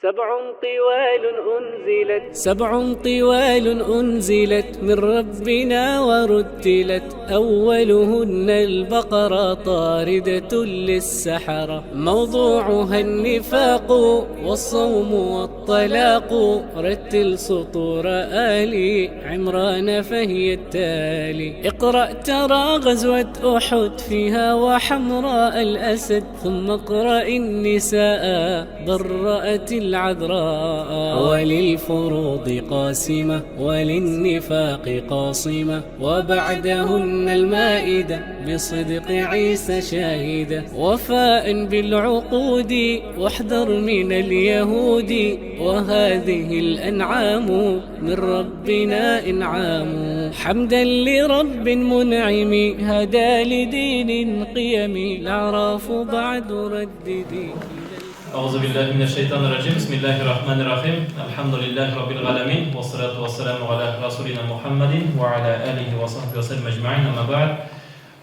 سبع طوال أنزلت، سبع طوال أنزلت من ربنا ورتلت، أولهن البقرة طاردة للسحرة، موضوعها النفاق والصوم والطلاق، رتل سطور آل عمران فهي التالي، اقرأ ترى غزوة أحد فيها وحمراء الأسد، ثم اقرأ النساء برأت العذراء، وللفروض قاسمة وللنفاق قاصمة، وبعدهن المائدة بصدق عيسى شاهدة، وفاء بالعقود واحذر من اليهود، وهذه الأنعام من ربنا إنعام، حمدا لرب منعم هدى لدين قيم، الأعراف بعد رددي. أعوذ بالله من الشيطان الرجيم، بسم الله الرحمن الرحيم، الحمد لله رب العالمين، والصلاة والسلام على رسولنا محمد وعلى آله وصحبه وسلم أجمعين، أما بعد.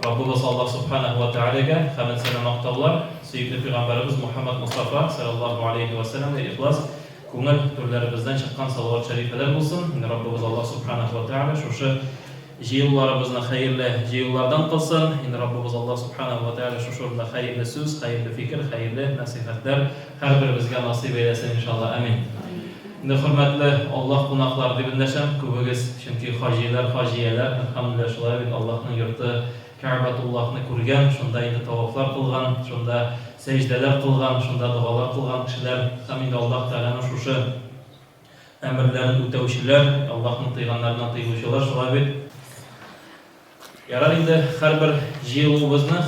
Раббыбыз Аллаһ Субханаһу ва Тәгаләгә хәмд сәна мактаулар, сөекле пәйгамбәребез Мухаммад Мостафа салләллаһу алейһи вә сәлләмгә ихлас күңел түрләребездән чыккан салават шәрифәләр булсын. Инде Раббыбыз Аллаһ Субханаһу ва Тәгалә шушы җыелуларыбызны хәерле җыелулардан кылсын. Инде Раббыбыз Аллаһ Субханаһу ва Тәгалә шушы урында хәерле сүз, хәерле фикер, хәерле нәсыйхәтләр һәрберебезгә насыйп әйләсен, иншаллаһ. Амин. Инде хөрмәтле Аллаһ кунаклары дип эндәшәм, күбегез, чөнки хаҗиләр, хаҗияләр, әлхәмдүлилләһ, шулай бит, Аллаһның йорты Кәгъбәтуллаһны күргән, шунда инде тавафлар кылган, шунда сәҗдәләр кылган, шунда догалар кылган кешеләр һәм инде Аллаһ Тәгаләнең шушы әмерләрен үтәүчеләр, Аллаһның тыйганнарыннан тыелучылар, шулай бит. Ярар инде, һәрбер җыелуыбызны,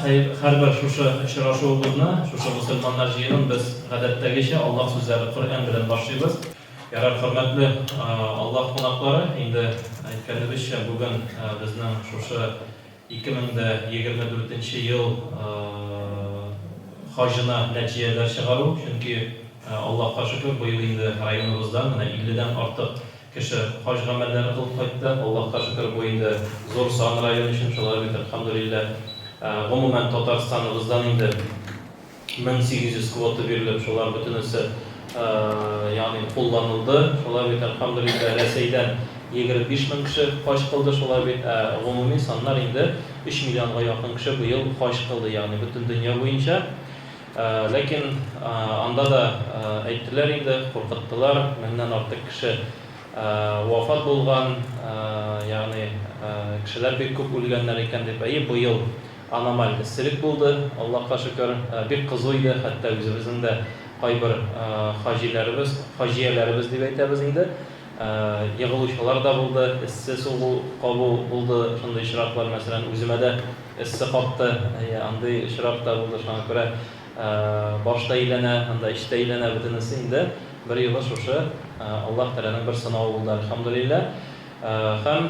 һәрбер шушы очрашуыбызны, шушы мөселманнар җыенын без, гадәттәгечә, Аллаһ сүзләре, Коръән белән башлыйбыз. Ярар, хөрмәтле Аллаһ кунаклары, инде әйткәнебезчә, бүген безнең шушы 2024 нче ел хаҗына нәтиҗәләр чыгару, чөнки, Аллаһка шөкер, быел инде районыбыздан менә 50 дән артык Кеше хаҗ гамәлләре кылып кайтты. Аллаһка шөкер, бу инде зур сан район өчен, шулай бит, әлхәмдүлилләһ. Гомумән, Татарстаныбыздан инде 1800 квота бирелеп, шулар бөтенесе, ягъни кулланылды. Шулай бит, әлхәмдүлилләһ, Рәсәйдән 25 мең кеше хаҗ кылды, шулай бит. Ә гомуми саннар инде өч миллионга якын кеше быел хаҗ кылды, ягъни бөтен дөнья буенча. Ләкин анда да әйттеләр инде, куркыттылар, меңнән артык кеше вафат булган, ягъни кешеләр бик күп үлгәннәр икән дип. Әйе, быел аномаль эсселек булды, Аллаһка шөкер, бик кызу иде, хәтта үзебезнең дә кайбер хаҗиләребез, хаҗияләребез дип әйтәбез инде, егылучылар да булды, эссе сугу, кабу булды, шундый очраклар, мәсәлән, үземә дә Эссе капты, әйе, андый очрак та булды, шуңа күрә баш та әйләнә, анда эч тә әйләнә, бөтенесе инде берьюлы шушы Аллаһ Тәгаләнең бер сынавы булды, әлхәмдүлилләһ. Һәм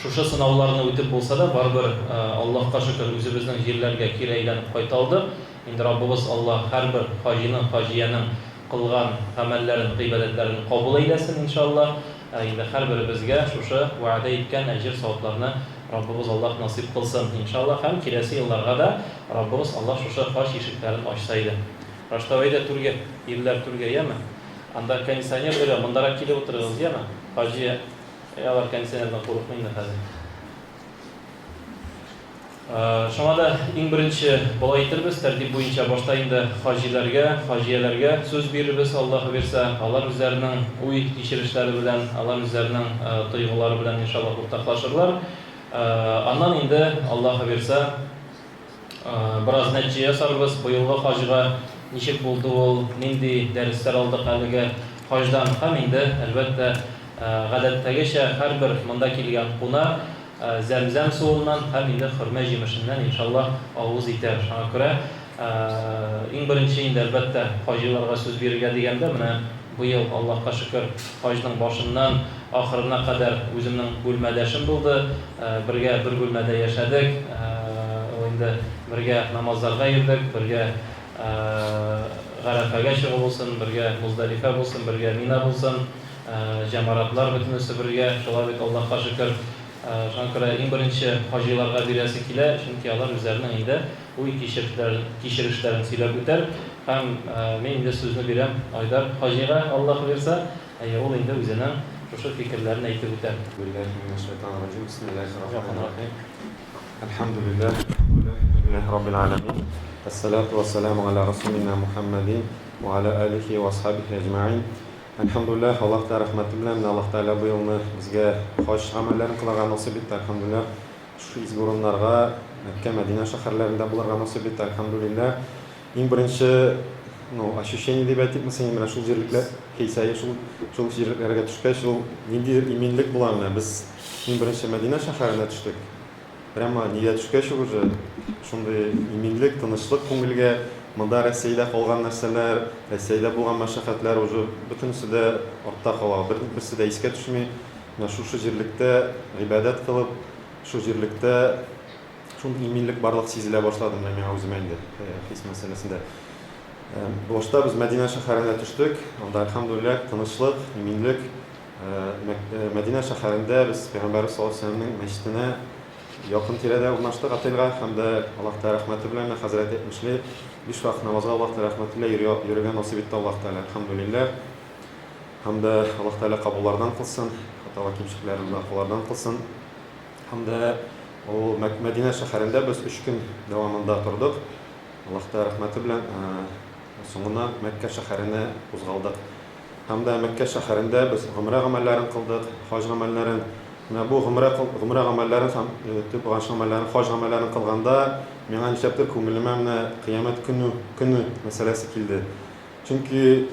шушы сынауларны үтеп булса да, барыбер, Аллаһка шөкер, үзебезнең җирләргә кире әйләнеп кайта алдык. Инде Раббыбыз Аллаһ һәрбер хаҗиның, хаҗиянең кылган гамәлләрен, гыйбадәтләрен кабул әйләсен, иншаллаһ. Инде һәрберебезгә шушы вәгъдә иткән әҗер-савапларны Раббыбыз Аллаһ насыйп кылсын, иншаллаһ, һәм киләсе елларга да Раббыбыз Аллаһ шушы хаҗ ишекләрен ачса иде. Раштау, әйдә түргә, ирләр түргә, яме? Анда кондиционер өрә, мондарак килеп утырыгыз, яме? Хаҗи, әй, алар кондиционердан курыкмый инде хәзер. Шуңа да иң беренче болай итербез, тәртип буенча башта инде хаҗиләргә, хаҗияләргә сүз бирербез, Аллаһы бирсә, алар үзләренең уй-кичерешләре белән, алар үзләренең тойгылары белән, иншаллаһ, уртаклашырлар. Аннан инде, Аллаһы бирсә, бераз нәтиҗә ясарбыз, быелгы хаҗга ничек булды ул, нинди дәресләр алдык әлеге хаҗдан һәм инде, әлбәттә, гадәттәгечә, һәрбер монда килгән кунак, Зәм-зәм суыннан һәм инде хөрмә җимешеннән, иншаллаһ, авыз итәр. Шуңа күрә, иң беренче инде, әлбәттә, хаҗиларга сүз бирергә дигәндә, менә быел, Аллаһка шөкер, хаҗның башыннан ахырына кадәр үземнең бүлмәдәшем булды. Бергә бер бүлмәдә яшәдек. Ул инде бергә намазларга йөрдек, бергә Гарәфәгә чыгу булсын, бергә Муздалифә булсын, бергә Мина булсын. Җәмәратлар бөтенесе бергә, шулай бит, Аллаһка шөкер. Шуңа күрә иң беренче хаҗиларга бирәсе килә, чөнки алар үзләренең инде уй-кичерешләрен сөйләп үтәр. Һәм мин инде сүзне бирәм Айдар хаҗига, Аллаһ боерса, әйе, ул инде үзенең шушы фикерләрен әйтеп үтәр. Билләһи минәш-шайтанир-раҗим. Бисмиллаһир-рахманир-рахим. Әлхәмдүлилләһ, әлхәмдүлилләһи раббил галәмин. Әссәлату вәссәламу галә расулина Мухәммәдин вә галә алихи вә асхабихи әҗмәгыйн. Әлхәмдүлилләһ, Аллаһ Тәгалә рәхмәте белән, менә Аллаһ Тәгалә быелны безгә хаҗ гамәлләрен кылырга насыйп итте, әлхәмдүлилләһ. Шушы изге урыннарга, Мәккә, Мәдинә шәһәрләрендә булырга насыйп итте, әлхәмдүлилләһ. Иң беренче, ну, ощущение дип әйтикме соң, менә шул җирлекләр, хис, әйе, шул, шул җирлекләргә төшкәч, ул ниндидер иминлек була менә. Без иң беренче Мәдинә шәһәренә төштек. Прямо нигә төшкәч үк уже шундый иминлек, тынычлык күңелгә. Монда Рәсәйдә калган нәрсәләр, Рәсәйдә булган мәшәкатьләр уже бөтенесе дә артта кала, бер берсе дә искә төшми. Менә шушы җирлектә гыйбадәт кылып, шул җирлектә шундый иминлек барлык сизелә башлады менә миңа үземә инде хис мәсьәләсендә. Башта без Мәдинә шәһәренә төштек. Анда, әлхәмдүлилләһ, тынычлык, иминлек. Мәдинә шәһәрендә без Пәйгамбәрбез саллаллаһу алейһи ва сәлләмнең мәчетенә якын тирәдә урнаштык отельгә һәм дә Аллаһ Тәгалә рәхмәте белән, хәзрәт әйтмешли, биш вакыт намазга Аллаһ Тәгалә рәхмәте белән йөрергә насыйп итте Аллаһ Тәгалә. Әлхәмдүлилләһ. Һәм дә Аллаһ Тәгалә кабуллардан кылсын, хата вә кимчелекләребезне гафулардан кылсын. Һәм дә ул Мәдинә шәһәрендә без өч көн дәвамында тордык. Аллаһ Тәгалә рәхмәте белән соңыннан Мәккә шәһәренә кузгалдык. Һәм дә Мәккә шәһәрендә без гомрә гамәлләрен кылдык, хаҗ гамәлләрен. Менә бу гомрә гомрә гамәлләрен һәм төп хаҗ гамәлләрен, хаҗ гамәлләрен кылганда, миңа нишләптер күңелемә менә Кыямәт көне көне мәсьәләсе килде. Чөнки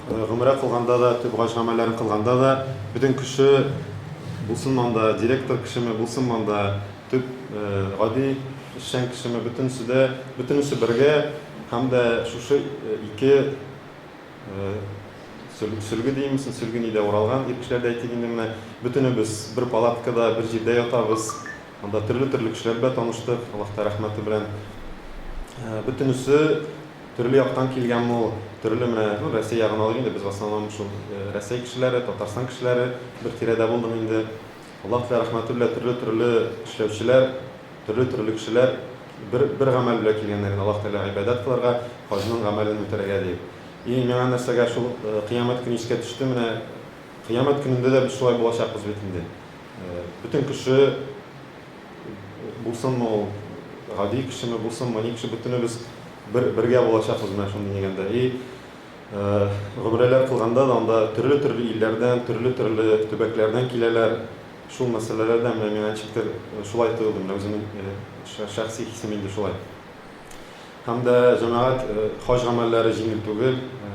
гомрә кылганда да, төп хаҗ гамәлләрен кылганда да, бөтен кеше, булсынмы анда директор кешеме, булсынмы анда төп гади эшчән кешеме, бөтенесе дә, бөтенесе бергә һәм дә шушы ике Сөлге димсең, сөлге нидә уралган, ир кешеләр дә әйтик инде менә. Бөтенебез бер палаткада, бер җирдә ятабыз. Анда төрле-төрле кешеләр белән таныштык, Аллаһ Тәгалә рәхмәте белән. Бөтенесе төрле яктан килгән ул, төрле менә, ну, Рәсәй ягын алыйк инде, без в основном шул Рәсәй кешеләре, Татарстан кешеләре бер тирәдә булдык инде. Аллаһ Тәгалә рәхмәте белән төрле-төрле эшләүчеләр, төрле-төрле кешеләр бер, бер гамәл белән килгәннәр инде Аллаһ Тәгаләгә гыйбадәт кылырга, хаҗның гамәлен үтәргә дип. И миңа нәрсәгә шул кыямәт көне искә төште, менә кыямәт көнендә дә без шулай булачакбыз бит инде. Бөтен кеше, булсынмы ул гади кешеме, булсынмы ни кеше, бөтенебез бер, бергә булачакбыз менә шундый дигәндә. И гомрәләр кылганда да анда төрле-төрле илләрдән, төрле-төрле төбәкләрдән киләләр. Шул мәсьәләләрдә менә миңа ничектер шулай тоелды, менә үземнең шәхси хисем инде шулай. Һәм дә, җәмәгать, хаҗ гамәлләре җиңел түгел.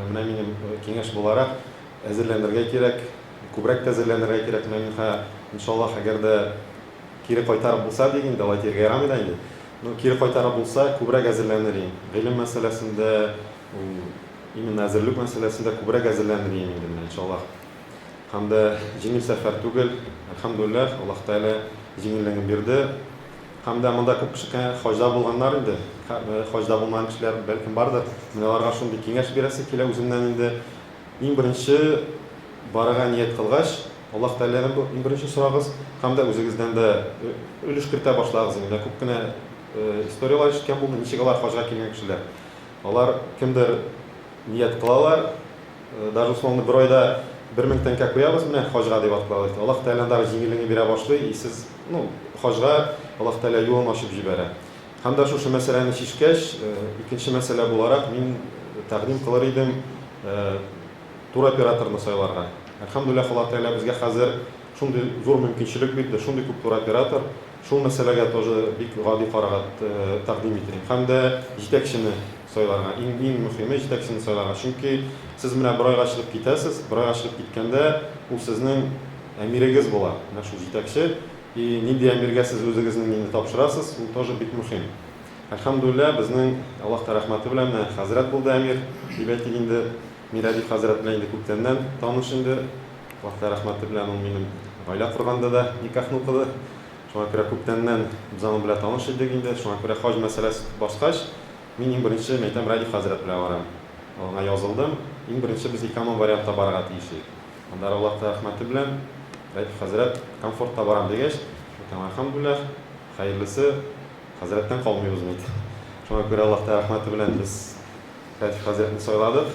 Менә минем киңәш буларак, әзерләнергә кирәк, күбрәк тә әзерләнергә кирәк. Менә мин хә, иншаллаһ, әгәр дә кире кайтарып булса диик инде, алай дияргә ярамый да инде. Ну, кире кайтарып булса, күбрәк әзерләнер идем. Гыйлем мәсьәләсендә, ул именно әзерлек мәсьәләсендә күбрәк әзерләнер идем инде менә, иншаллаһ. Һәм дә җиңел сәфәр түгел, әлхәмдүлилләһ, Аллаһ Тәгалә җиңеллеген бирде. Һәм дә монда күп кеше хаҗда булганнар инде. Хаҗда булмаган кешеләр бәлкем бардыр. Менә аларга шундый киңәш бирәсе килә үземнән инде. Иң беренче барырга ният кылгач, Аллаһ Тәгаләдән бу иң беренче сорагыз һәм дә үзегездән дә өлеш кертә башлагыз инде. Менә күп кенә историяләр ишеткән булдым, ничек алар хаҗга килгән кешеләр. Алар кемдер ният кылалар, Даже условно бер айда 1000 тәңкә куябыз менә хаҗга дип атлап. Аллаһ Тәгалә андагы җиңеллеген бирә башлый, и сез, ну, хаҗга Аллаһ Тәгалә юлын ачып җибәрә. Һәм дә шушы мәсьәләне чишкәч, икенче мәсьәлә буларак мин тәкъдим кылыр идем туроператорны сайларга. Әлхәмдүлилләһ, Аллаһ Тәгалә безгә хәзер шундый зур мөмкинчелек бирде, шундый күп туроператор. Шул мәсьәләгә тоже бик гади карарга тәкъдим итәм. Һәм дә җитәкчене сайларга. Иң, иң мөхиме җитәкчене сайларга. Чөнки сез менә бер айга чыгып китәсез, бер айга чыгып киткәндә ул сезнең әмирегез була. Менә шул җитәкче. И нинди әмиргә сез үзегезнең инде тапшырасыз, ул тоже бик мөхим. Әлхәмдүлилләһ, безнең Аллаһ та рәхмәте белән менә хәзрәт булды әмир, дип әйтик инде. Мирәдиф хәзрәт белән инде күптәннән таныш инде. Аллаһ та рәхмәте белән ул минем гаилә корганда да никахны укыды. Шуңа күрә күптәннән без аның белән таныш идек инде. Шуңа күрә хаҗ мәсьәләсе баскач, мин иң беренче, мәйтәм, Радиф хәзрәт белән барам. Аңа язылдым. Иң беренче без эконом вариантта барырга тиеш идек. Аннары Аллаһ та рәхмәте белән Радиф хәзрәт комфортта барам дигәч, Әйтәм, әлхәмдүлилләһ, хәерлесе хәзрәттән калмыйбыз бит. Шуңа күрә Аллаһ Тәгалә рәхмәте белән без Рәдиф хәзрәтне сайладык.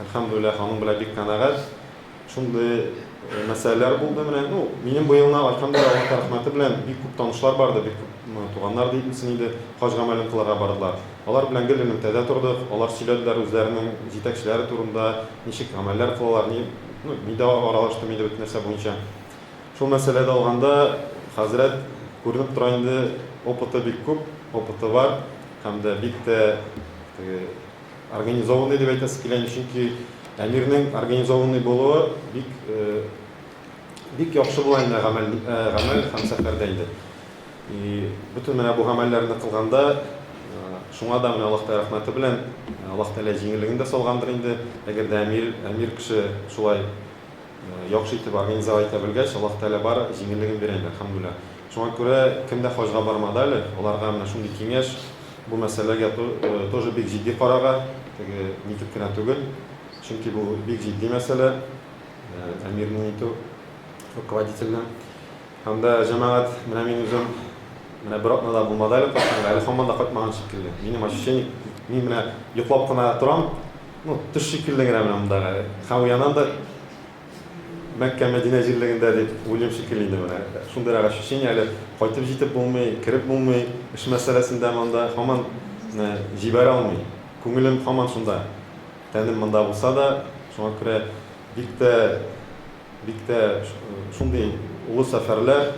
Әлхәмдүлилләһ, аның белән бик канәгать. Шундый мәсьәләләр булды менә. Ну, минем быелны, әлхәмдүлилләһ, Аллаһ Тәгалә рәхмәте белән бик күп танышлар барды, бик күп туганнар диелсен инде, хаҗ гамәлен кылырга бардылар. Алар белән гел элемтәдә тордык, алар сөйләделәр үзләренең җитәкчеләре турында, ничек гамәлләр кылалар, ни, ну, мин дә аралаштым инде бөтен нәрсә буенча. Шул мәсьәләдә алганда, хәзрәт күренеп тора инде, опыты бик күп, опыты бар һәм дә бик тә теге организованный дип әйтәсе килә инде, чөнки әмирнең организованный булуы бик бик яхшы була инде гамәл гамәл һәм сәфәрдә инде. И бөтен менә бу гамәлләрне кылганда, шуңа да менә Аллаһ Тәгалә рәхмәте белән Аллаһ Тәгалә җиңеллеген дә салгандыр инде. Әгәр дә әмир әмир кеше шулай Яхшы итеп организовать итә белгәч, Аллаһ Тәгалә бар җиңеллеген бирә инде, әлхәмдүлилләһ. Шуңа күрә кем дә хаҗга бармады әле, аларга менә шундый киңәш, бу мәсьәләгә тоже бик җитди карарга, теге нитеп кенә түгел, чөнки бу бик җитди мәсьәлә, әмирне нитү, руководительне. Һәм дә, җәмәгать, менә мин үзем менә бер атна да булмады әле кайтканга, әле һаман да кайтмаган шикелле. Минем ощущение, мин менә йоклап кына торам, ну, төш шикелле генә менә мондагы. Һәм уянам да Мәккә, Мәдинә җирлегендә дип уйлыйм шикелле инде менә. Шундыйрак ощущение әле кайтып җитеп булмый, кереп булмый, эш мәсьәләсендә монда һаман менә җибәрә алмый. Күңелем һаман шунда. Тәнем монда булса да, шуңа күрә бик тә Бик тә шундый олы сәфәрләр,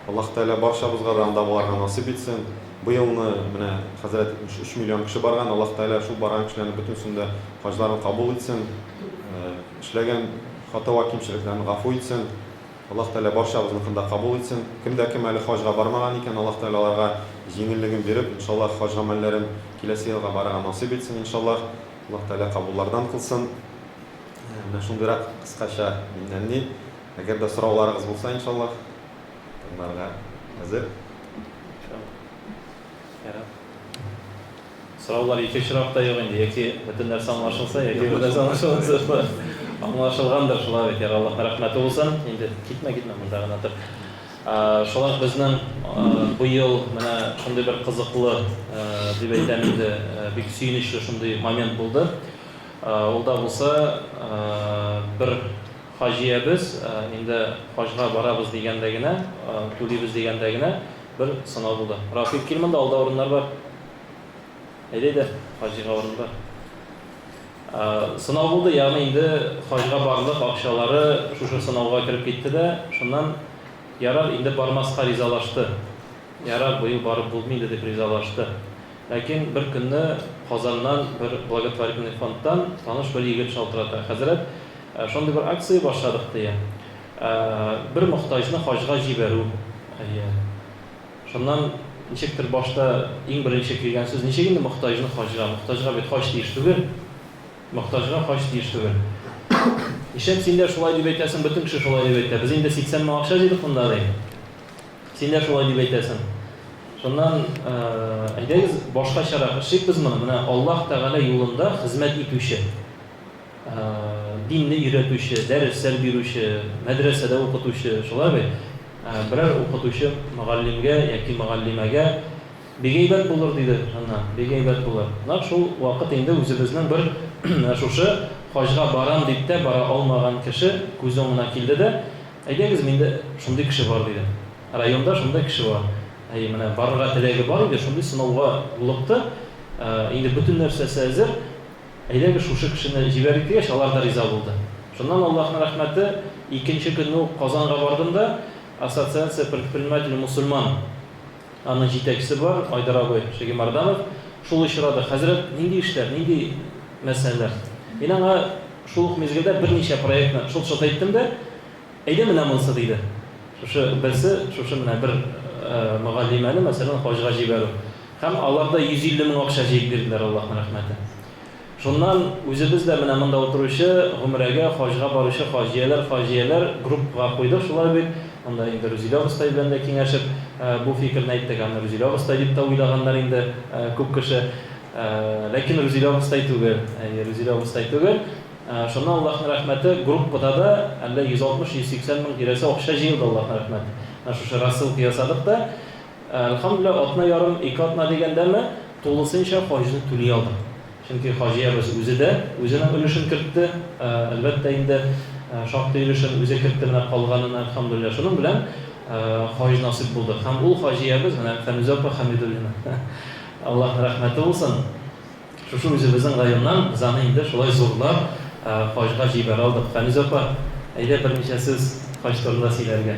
Аллаһ Тәгалә барчабызга да анда буларга насыйп итсен. Быелны менә хәзрәт 73 миллион кеше барган, Аллаһ Тәгалә шул барган кешеләрнең бөтенесен дә хаҗларын кабул итсен, эшләгән хата вә кимчелекләрен гафу итсен. Аллаһ Тәгалә барчабызныкын да кабул итсен. Кем дә кем әле хаҗга бармаган икән, Аллаһ Тәгалә аларга җиңеллеген биреп, иншаллаһ, хаҗ гамәлләрен киләсе елга барырга насыйп итсен, иншаллаһ. Аллаһ Тәгалә кабуллардан кылсын. Менә шундыйрак кыскача миннән ни. Әгәр дә сорауларыгыз булса, иншаллаһ, тыңларга әзер. Ярар. Сораулар ике очракта юк инде, яки бөтен нәрсә аңлашылса, яки бер нәрсә аңлашылмаса. Аңлашылгандыр шулай бит, ярар, Аллаһның рәхмәте булсын. Инде китмә, китмә, монда гына тор. Шулай ук безнең быел менә шундый бер кызыклы, дип әйтәм инде, бик сөенечле шундый момент булды. Ул да булса, бер хаҗиябез, инде хаҗга барабыз дигәндә генә, түлибез дигәндә генә, бер сынау булды. Рафик, кил монда, алда урыннар бар. Әйдә, әйдә, хаҗига урын бар. Сынау булды, ягъни инде хаҗга барлык акчалары шушы сынауга кереп китте дә, шуннан ярар, инде бармаска ризалашты. Ярар, быел барып булмый инде дип ризалашты. Ләкин бер көнне Казаннан бер благотворительный фондтан таныш бер егет шалтырата, Хәзрәт, шундый бер акция башладык, дия. Бер мохтаҗны хаҗга җибәрү. Әйе. Шуннан ничектер башта иң беренче килгән сүз, ничек инде мохтаҗны хаҗга? Мохтаҗга бит хаҗ тиеш түгел. Мохтаҗга хаҗ тиеш түгел. Нишләп син дә шулай дип әйтәсең, бөтен кеше шулай дип әйтә. Без инде 80 мең акча җыйдык монда, ди. Син дә шулай дип әйтәсең. Шуннан, әйдәгез, башкачарак эшлик без моны. Менә Аллаһ Тәгалә юлында хезмәт итүче, динне өйрәтүче, дәресләр бирүче, мәдрәсәдә укытучы, шулай бит? Берәр укытучы мөгаллимгә яки мөгаллимәгә бик әйбәт булыр, диде шуннан, бик әйбәт булыр. Нәкъ шул вакыт инде үзебезнең бер менә шушы хаҗга барам дип тә бара алмаган кеше күз уңына килде дә, Әйдәгез, миндә шундый кеше бар, дидем. Районда шундый кеше бар. Әйе, менә барырга теләге бар иде, шундый сынауга юлыкты. Инде бөтен нәрсәсе әзер. Әйдәгез, шушы кешене җибәрик дигәч, алар да риза булды. Шуннан Аллаһның рәхмәте, икенче көнне үк Казанга бардым да, Ассоциация предпринимателей мусульман, аның җитәкчесе бар, Айдар абый Шагимарданов, шул очрады. Хәзрәт, нинди эшләр, нинди мәсьәләләр? Мин аңа Шул ук мизгелдә берничә проектны шылт-шылт әйттем дә, әйдә менә монысы, диде. Шушы берсе, шушы менә бер мөгаллимәне, мәсәлән, хаҗга җибәрү. Һәм алар да 150 мең акча җыеп бирделәр, Аллаһның рәхмәте. Шуннан үзебез дә менә монда утыручы, гомрәгә, хаҗга баручы хаҗияләр, хаҗияләр группага куйдык, шулай бит. Монда инде Рүзилә абыстай белән дә киңәшеп, бу фикерне әйттек. Аны Рүзилә абыстай дип тә уйлаганнар инде күп кеше. Ләкин Рүзилә абыстай түгел. Әйе, Рүзилә абыстай түгел. Шуннан Аллаһның рәхмәте, группада да әллә 160-180 мең тирәсе акча җыелды, Аллаһның рәхмәте. Менә шушы рассылка ясадык та, әлхәмдүлилләһ, атна ярым, ике атна дигәндәме, тулысынча хаҗны түли алдык. Чөнки хаҗиябез үзе дә үзенең өлешен кертте, әлбәттә инде, шактый өлешен үзе кертте, менә калганын, әлхәмдүлилләһ, шуның белән хаҗ насыйп булды. Һәм ул хаҗиябез, менә Фәнүзә апа Хәмидуллина, Аллаһның рәхмәте булсын, шушы үзебезнең районнан без аны инде шулай зурлап хаҗга җибәрә алдык. Фәнүзә апа, әйдә берничә сүз хаҗ турында сөйләргә.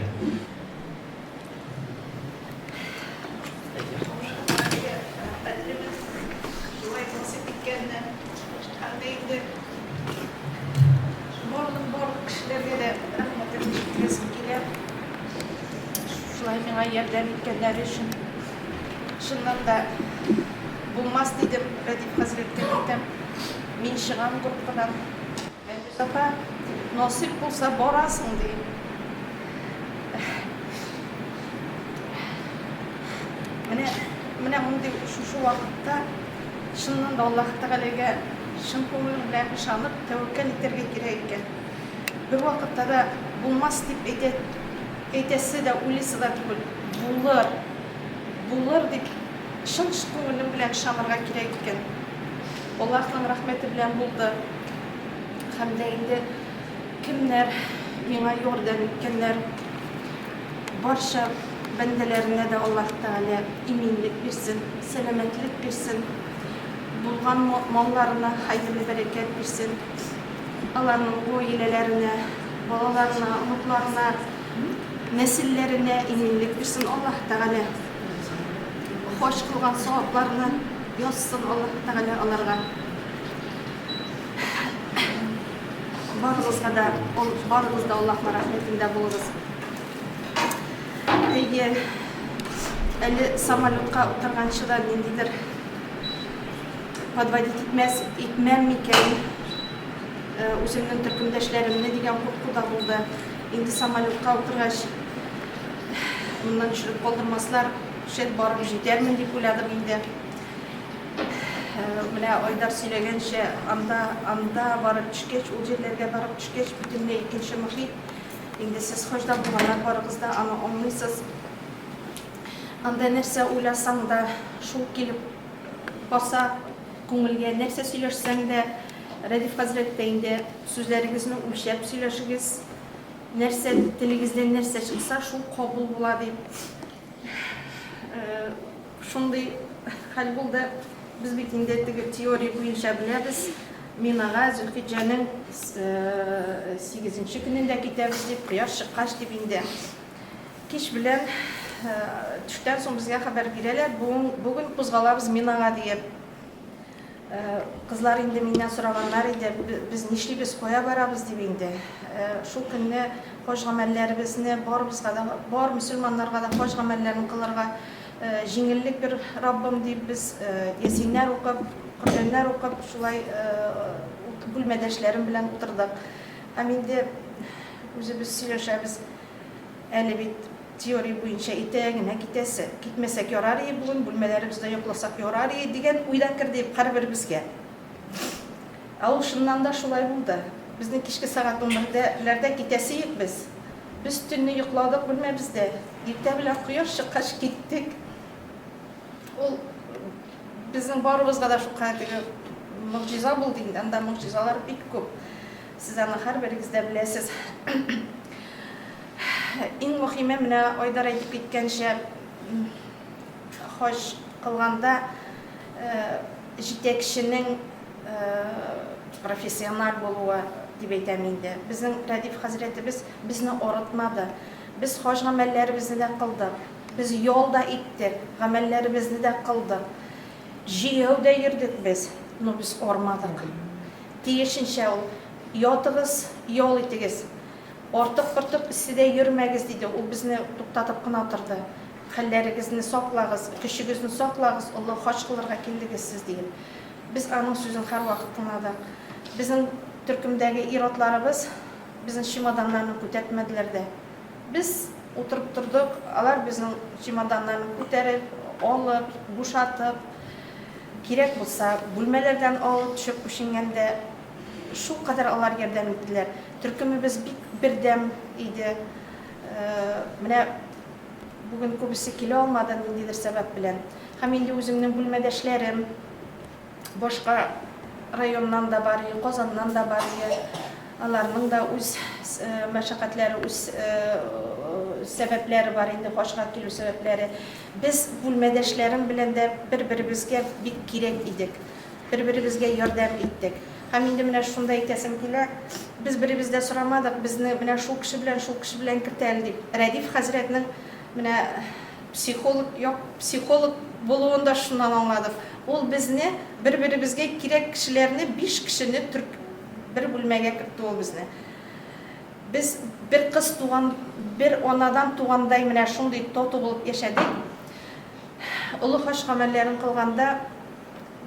Шулай насыйп иткәнне. Һәм дә инде барлык барлык кешеләргә дә рәхмәтемне җиткерәсем килә. Шулай миңа ярдәм иткәннәре өчен. Чыннан да булмас дидем Рәдиф хәзрәткә әйтәм. Мин чыгам группадан. Мәнүз апа, насыйп булса барасың, ди. Менә, менә мондый шушы вакытта чыннан да Аллаһ Тәгаләгә чын күңелең белән ышанып, тәвәккәл итәргә кирәк икән. Бер вакытта да булмас дип әйтә, әйтәсе дә, уйлыйсы да түгел. Булыр, булыр дип чын күңелең белән ышанырга кирәк икән. Аллаһның рәхмәте белән булды. Һәм дә инде кемнәр миңа ярдәм иткәннәр, барча бәндәләренә дә Аллаһ Тәгалә иминлек бирсен, сәламәтлек бирсен, булган малларына хәерле бәрәкәт бирсен, аларның гаиләләренә, балаларына, оныкларына, нәселләренә иминлек бирсен Аллаһ Тәгалә. Хаҗ кылган савапларны язсын Аллаһ Тәгалә аларга. Барыгызга да, барыгыз да Аллаһның рәхмәтендә булыгыз. Әйе, әле самолетка утырганчы да ниндидер подводить итмәс, итмәм микән э, үземнең төркемдәшләремне дигән курку да булды. Инде самолетка утыргач, моннан төшереп калдырмаслар, шәт барып җитәрмен дип уйладым инде. Менә Айдар сөйләгәнчә, анда, анда барып төшкәч, ул җирләргә барып төшкәч, бөтенләй икенче мохит. Инде сез хаҗда булганнар барыгыз да аны аңлыйсыз. Анда нәрсә уйласаң да, шул килеп баса күңелгә, нәрсә сөйләшсәң дә, Рәдиф хәзрәт тә инде сүзләрегезне үлчәп сөйләшегез, нәрсә телегездән нәрсә чыкса, шул кабул була дип. Шундый хәл булды. Без бит инде теге теория буенча беләбез. Минага Зөлхиҗҗәнең сигезенче көнендә китәбез дип, кояш чыккач дип инде. Кич белән төштән соң безгә хәбәр бирәләр, бүген кузгалабыз Минага диеп. Кызлар инде миннән сораганнар иде, без нишлибез, кая барабыз дип инде. Шул көнне хаҗ гамәлләребезне барыбызга да, бар мөселманнарга да хаҗ гамәлләрен кылырга җиңеллек бир, Раббым, дип без ясиннәр укып, Коръәннәр укып, шулай бүлмәдәшләрем белән утырдык. Һәм инде үзебез сөйләшәбез, әле бит Теория буенча иртәгә генә китәсе. Китмәсәк ярар ие бүген, бүлмәләребездә йокласак ярар ие дигән уй да керде һәрберебезгә. Ә ул чыннан да шулай булды. Безнең кичке сәгать унберләрдә китәсе идек без. Без төнне йокладык бүлмәбездә. Иртә белән кояш чыккач киттек. Ул безнең барыбызга да шулкадәр теге могҗиза булды инде. Анда могҗизалар бик күп. Сез аны һәрберегез дә беләсез. Иң мөхиме, менә Айдар әйтеп киткәнчә, хаҗ кылганда җитәкченең профессиональ булуы дип әйтәм инде. Безнең Рәдиф хәзрәтебез безне арытмады. Без хаҗ гамәлләребезне дә кылдык, без ял да иттек, гамәлләребезне дә кылдык. Җәяү дә йөрдек без, но без армадык. Тиешенчә ул, ятыгыз, ял итегез. Артык-портык эсседә йөрмәгез, диде, ул безне туктатып кына торды. Хәлләрегезне саклагыз, көчегезне саклагыз, олы хаҗ кылырга килдегез сез, диеп. Без аның сүзен һәрвакыт тыңладык. Безнең төркемдәге ир-атларыбыз безнең чемоданнарны күтәртмәделәр дә. Без утырып тордык, алар безнең чемоданнарны күтәреп, алып, бушатып, кирәк булса, бүлмәләрдән алып төшеп күченгәндә, Шулкадәр алар ярдәм иттеләр. Төркемебез бик бердәм иде. Менә Бүген күбесе килә алмады ниндидер сәбәп белән. Һәм инде үземнең бүлмәдәшләрем башка районнан да бар, Казаннан да бар. Аларның да үз мәшәкатьләре, үз сәбәпләре бар инде, хаҗга килү сәбәпләре. Без бүлмәдәшләрем белән дә бер-беребезгә бик кирәк идек. Бер-беребезгә ярдәм иттек. Һәм инде менә шунда әйтәсем килә, без беребез дә сорамадык, безне менә шул кеше белән, шул кеше белән керт әле дип. Рәдиф хәзрәтнең менә психолог, як, психолог булуын да шуннан аңладык. Ул безне, бер-беребезгә кирәк кешеләрне, биш кешене төрк, бер бүлмәгә кертте ул безне. Без бер кыз туган, бер анадан тугандай менә шундый тату булып яшәдек. Олы хаҗ гамәлләрен кылганда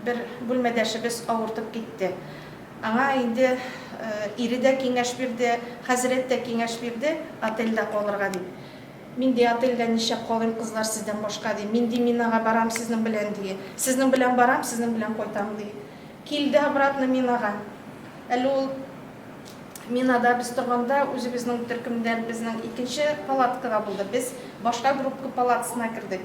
бер бүлмәдәшебез авыртып китте. Аңа инде ире дә киңәш бирде, хәзрәт тә киңәш бирде, отельдә калырга дип. Мин, ди, отельдә ничек калыйм, кызлар, сездән башка, ди. Мин, ди, Минага барам сезнең белән, ди. Сезнең белән барам, сезнең белән кайтам, ди. Килде обратно Минага. Әле ул Минада без торганда үзебезнең төркемдән безнең икенче палаткада булды. Без башка группа палатасына кердек.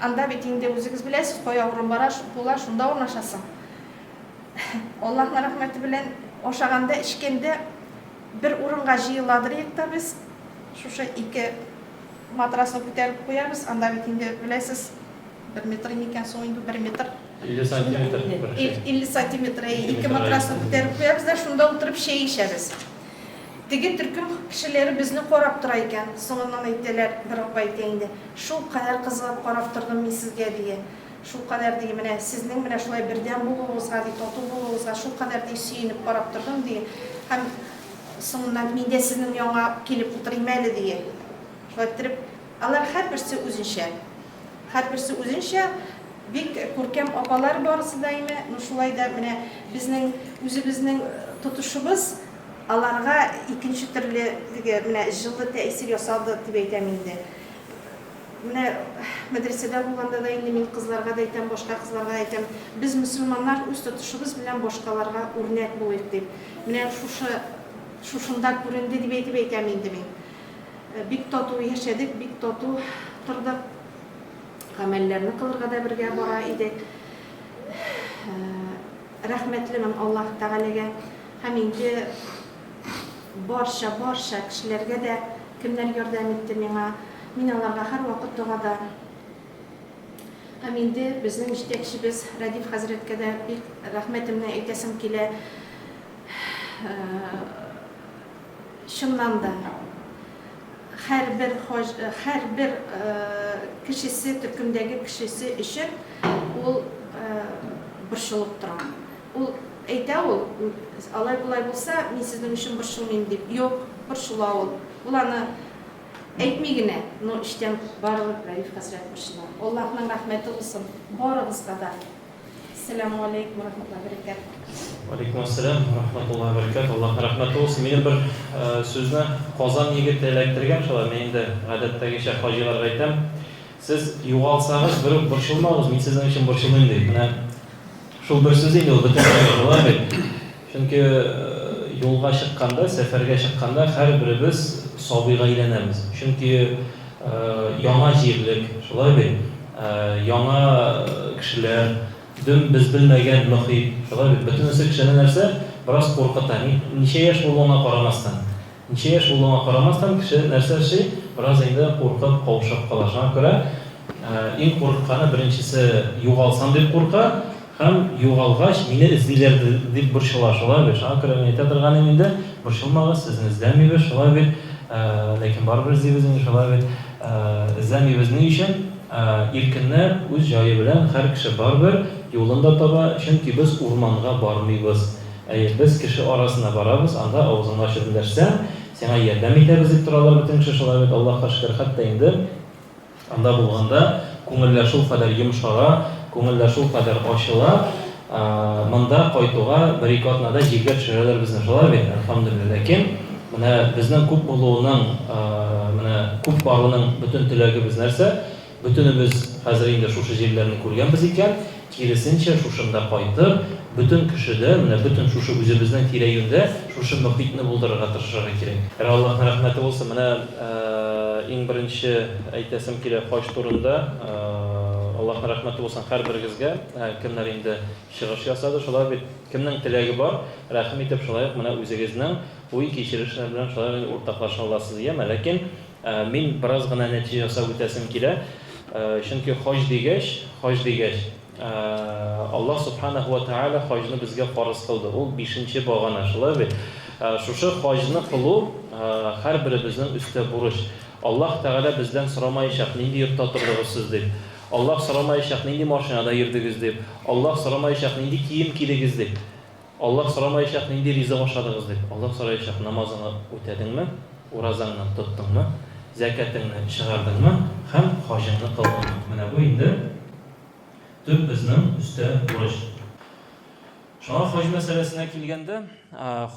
Анда бит инде үзегез беләсез, кая урын бара, була, шунда урнашасың. Аллаһның рәхмәте белән ашаганда, эчкәндә бер урынга җыеладыр идек та без. Шушы ике матрасны күтәреп куябыз. Анда бит инде беләсез, бер метр микән соң инде, бер метр. 50 сантиметр. 50 сантиметр, ике матрасны күтәреп куябыз да, шунда утырып чәй эчәбез. Теге төркем кешеләре безне карап тора икән. Соңыннан әйтәләр, бер апа әйтә инде, шулкадәр кызыгып карап тордым мин сезгә, ди. Шулкадәр, ди, менә сезнең менә шулай бердәм булуыгызга, ди, тату булуыгызга шулкадәр, ди, сөенеп карап тордым, ди. Һәм соңыннан мин дә сезнең янга килеп утырыйм әле, ди. Шулай иттереп, алар һәрберсе үзенчә. Һәрберсе үзенчә, бик күркәм апалар барысы да име, ну шулай да менә безнең үзебезнең тотышыбыз аларга икенче төрле теге менә җылы тәэсир ясады дип әйтәм инде. Менә мәдрәсәдә булганда да инде мин кызларга да әйтәм, башка кызларга да әйтәм, без мөселманнар үз тотышыбыз белән башкаларга үрнәк булыйк дип. Менә шушы шушында күренде дип әйтеп әйтәм инде мин. Бик тату яшәдек, бик тату тордык. Гамәлләрне кылырга да бергә бара идек. Рәхмәтлемен Аллаһ Тәгаләгә һәм инде барча, барча кешеләргә дә, кемнәр ярдәм итте миңа, мин аларга һәрвакыт догада. Һәм инде безнең җитәкчебез Рәдиф хәзрәткә дә бик рәхмәтемне әйтәсем килә. Чыннан да, һәрбер хаҗ, һәрбер кешесе, төркемдәге кешесе өчен ул борчылып тора. Ул әйтә ул, алай-болай булса, мин сезнең өчен борчылмыйм дип. Юк, борчыла ул. Ул аны әйтми генә, но эчтән барыбер Рәиф хәзрәт борчыла. Аллаһның рәхмәте булсын барыгызга да. Әссәләмү галәйкүм вә рахматуллаһи вә бәрәкәтүһ. Вәләйкүм әссәләм вә рахматуллаһи вә бәрәкәтүһ. Аллаһның рәхмәте булсын. Минем бер сүзне Казан егете эләктергән шулай. Мин инде гадәттәгечә хаҗиларга әйтәм, Сез югалсагыз, берүк борчылмагыз, мин сезнең өчен борчылмыйм, ди. Менә шул бер сүз инде ул бөтен кешегә шулай бит. Чөнки юлга чыкканда, сәфәргә чыкканда һәрберебез сабыйга әйләнәбез. Чөнки яңа җирлек, шулай бит, яңа кешеләр, дөм без белмәгән мохит, шулай бит. Бөтенесе кешене нәрсә, бераз куркыта. Ничә яшь булуыңа карамастан. Ничә яшь булуыңа карамастан, кеше нәрсә эшли, бераз инде куркып, каушап кала. Шуңа күрә иң курыкканы, беренчесе, югалсам дип курка һәм югалгач, мине эзлиләр дип борчыла. Шулай бит? Шуңа күрә мин әйтә торган идем инде, борчылмагыз, сезне эзләмибез, шулай бит? Ләкин барыбер эзлибез инде, шулай бит? Эзләмибез ни өчен? Иркенләп, үз җае белән һәр кеше барыбер юлын да таба, чөнки без урманга бармыйбыз. Әйе, без кеше арасына барабыз, анда авызыңны ачып эндәшсәң, сиңа ярдәм итәбез дип торалар бөтен кеше, шулай бит, Аллаһка шөкер, хәтта инде анда булганда күңелләр шулкадәр йомшара, күңелләр шулкадәр ачыла, монда кайтуга бер-ике атнада җиргә төшерәләр безне, шулай бит, әлхәмдүлилләһ. Ләкин менә безнең күп булуының, менә күп баруның бөтен теләгебез нәрсә? Бөтенебез хәзер инде шушы җирләрне күргәнбез икән, Киресенчә, шушында кайтып, бөтен кешедә, менә бөтен шушы үзебезнең тирә-юньдә шушы мохитне булдырырга тырышырга кирәк. Әгәр Аллаһның рәхмәте булсын, менә иң беренче әйтәсем килә хаҗ турында. Аллаһның рәхмәте булсын һәрберегезгә, кемнәр инде чыгыш ясады, шулай бит, кемнең теләге бар, рәхим итеп шулай ук менә үзегезнең уй-кичерешләр белән шулай ук инде уртаклаша аласыз, яме. Ләкин Мин бераз гына нәтиҗә ясап үтәсем килә. Чөнки хаҗ дигәч, хаҗ дигәч, Аллаһ Субханаһу ва Тәгалә хаҗны безгә фарыз кылды. Ул бишенче багана, шулай бит? Шушы хаҗны кылу һәрберебезнең өстә бурыч. Аллаһ Тәгалә бездән сорамаячак, нинди йортта тордыгыз сез дип. Аллаһ сорамаячак, нинди машинада йөрдегез дип. Аллаһ сорамаячак, нинди кием кидегез дип. Аллаһ сорамаячак, нинди ризык ашадыгыз дип. Аллаһ сораячак, намазыңны үтәдеңме, уразаңны тоттыңмы, зәкятеңне чыгардыңмы һәм хаҗыңны кылдыңмы? Менә бу инде төп безнең өстә бурыч. Шуңа хаҗ мәсьәләсенә килгәндә,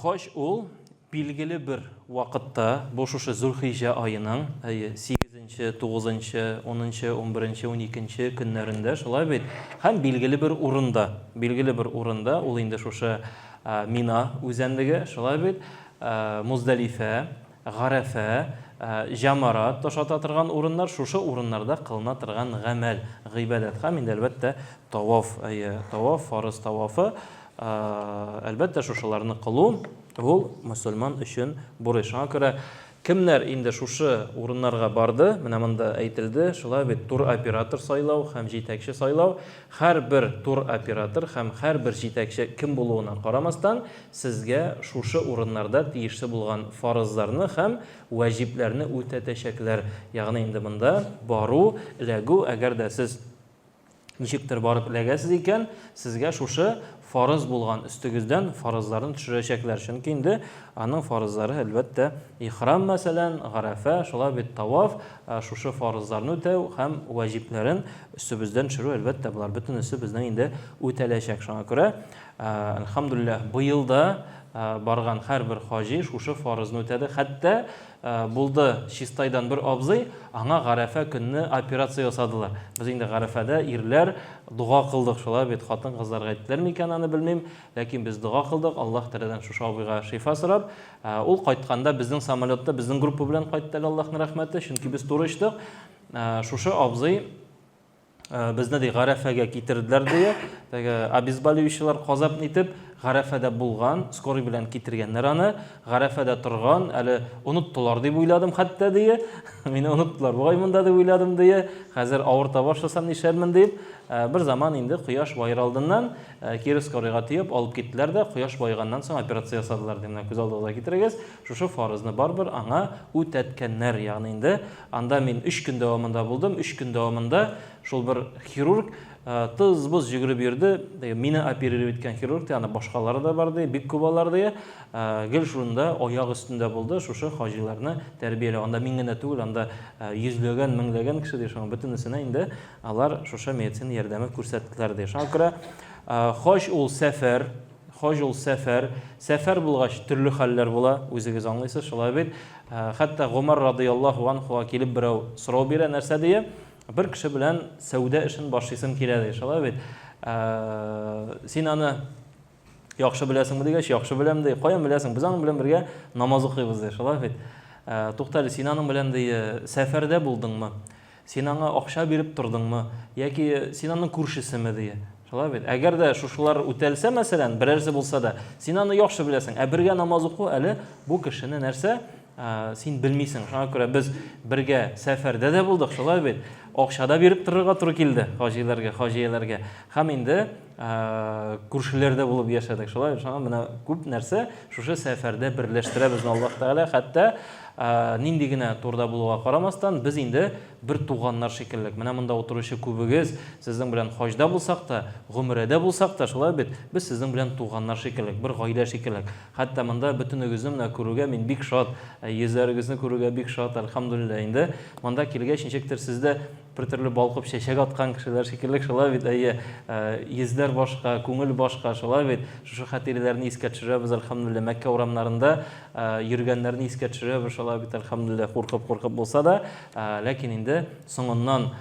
хаҗ ул Билгеле бер вакытта, бу шушы Зөлхиҗә аеның, әйе, сигезенче, тугызынчы, унынчы, унберенче, уникенче көннәрендә, шулай бит, һәм билгеле бер урында, билгеле бер урында, ул инде шушы Мина үзәнлеге, шулай бит, Муздәлифә, Гарәфә, Җамарат таш ата торган урыннар, шушы урыннарда кылына торган гамәл, гыйбадәт һәм инде, әлбәттә, таваф, әйе, таваф, фарыз тавафы, Әлбәттә, шушыларны кылу ул мөселман өчен бурыч. Шуңа күрә кемнәр инде шушы урыннарга барды, менә монда әйтелде, шулай бит, туроператор сайлау һәм җитәкче сайлау, һәрбер туроператор һәм һәрбер җитәкче кем булуына карамастан, сезгә шушы урыннарда тиешле булган фарызларны һәм вәҗибләрне үтәтәчәкләр. Ягъни инде монда бару, эләгү, әгәр дә сез Ничектер барып эләгәсез икән, сезгә шушы фарыз булган өстегездән фарызларын төшерәчәкләр. Чөнки инде аның фарызлары, әлбәттә, ихрам, мәсәлән, гарәфә, шулай бит таваф, шушы фарызларны үтәү һәм вәҗибләрен өстебездән төшерү, әлбәттә, болар бөтенесе безнең инде үтәләчәк. Шуңа күрә, әлхәмдүлилләһ, быел да барган һәрбер хаҗи шушы фарызны үтәде. Хәтта Булды, Чистайдан бер абзый, аңа Гарәфә көнне операция ясадылар. Без инде Гарәфәдә ирләр дога кылдык, шулай бит, хатын-кызларга әйттеләр микән, аны белмим, ләкин без дога кылдык, Аллаһ Тәгаләдән шушы абыйга шифа сорап. Ул кайтканда безнең самолетта, безнең группа белән кайтты әле, Аллаһның рәхмәте, чөнки без туры очтык. Шушы абзый Безне ди Гарәфәгә китерделәр ди. Теге обезболивающийлар казап нитеп, Гарәфәдә булган, скорый белән китергәннәр аны. Гарәфәдә торган, әле оныттылар дип уйладым хәтта ди. Мине оныттылар бугай монда дип уйладым ди. Хәзер авырта башласам нишләрмен дип. Бер заман инде кояш баер алдыннан кире скорыйга төяп алып киттеләр дә, кояш баеганнан соң операция ясадылар ди. Менә күз алдыгызга китерегез, шушы фарызны барыбер аңа үтәткәннәр. Ягъни инде Анда мин өч көн дәвамында булдым. Өч көн дәвамында шул бер хирург тыз-быз йөгереп йөрде. Мине оперировать иткән хирург, ди, аны башкалары да бар, ди, бик күп алар, ди. Гел шунда аяк өстендә булды, шушы хаҗиларны тәрбияләү. Анда мин генә түгел, анда йөзләгән, меңләгән кеше, ди, шуның бөтенесенә инде алар шушы медицина ярдәме күрсәттеләр, ди. Шуңа күрә хаҗ ул сәфәр, Хаҗ ул сәфәр. Сәфәр булгач, төрле хәлләр була, үзегез аңлыйсыз, шулай бит. Хәтта Гомәр радыяллаһу анһуга килеп берәү сорау бирә, нәрсә дие? Бер кеше белән сәүдә эшен башлыйсым килә, ди, шулай бит. Син аны яхшы беләсеңме дигәч, яхшы беләм, ди. Каян беләсең? Без аның белән бергә намаз укыйбыз, ди, шулай бит. Туктале, син аның белән, ди, сәфәрдә булдыңмы? Син аңа акча биреп тордыңмы? Яки син аның күршесеме, ди. Шулай бит. Әгәр дә шушылар үтәлсә, мәсәлән, берәрсе булса да, син аны яхшы беләсең. Ә бергә намаз уку әле бу кешене нәрсә? Син белмисең. Шуңа күрә без бергә сәфәрдә дә булдык, шулай бит. Акча да биреп торырга туры килде хаҗиләргә, хаҗияләргә. Һәм инде күршеләр дә булып яшәдек. Шулай бит. Шуңа менә күп нәрсә шушы сәфәрдә берләштерә безне Аллаһ Тәгалә. Хәтта нинди генә турда булуга карамастан, без инде бер туганнар шикеллек. Менә монда утыручы күбегез, сезнең белән хаҗда булсак та, гомрәдә булсак та, шулай бит, без сезнең белән туганнар шикеллек, бер гаилә шикеллек. Хәтта монда бөтенегезне менә күрүгә мин бик шат, йөзләрегезне күрүгә бик шат, әлхәмдүлилләһ. Инде монда килгәч, ничектер сез дә бер төрле балкып чәчәк аткан кешеләр шикелле, шулай бит, әйе, йөзләр башка, күңел башка, шулай бит. Шушы хатирәләрне искә төшерәбез, әлхәмдүлилләһ, Мәккә урамнарында йөргәннәрне искә төшерәбез, шулай бит, әлхәмдүлилләһ, куркып-куркып булса да, ләкин инде соңыннан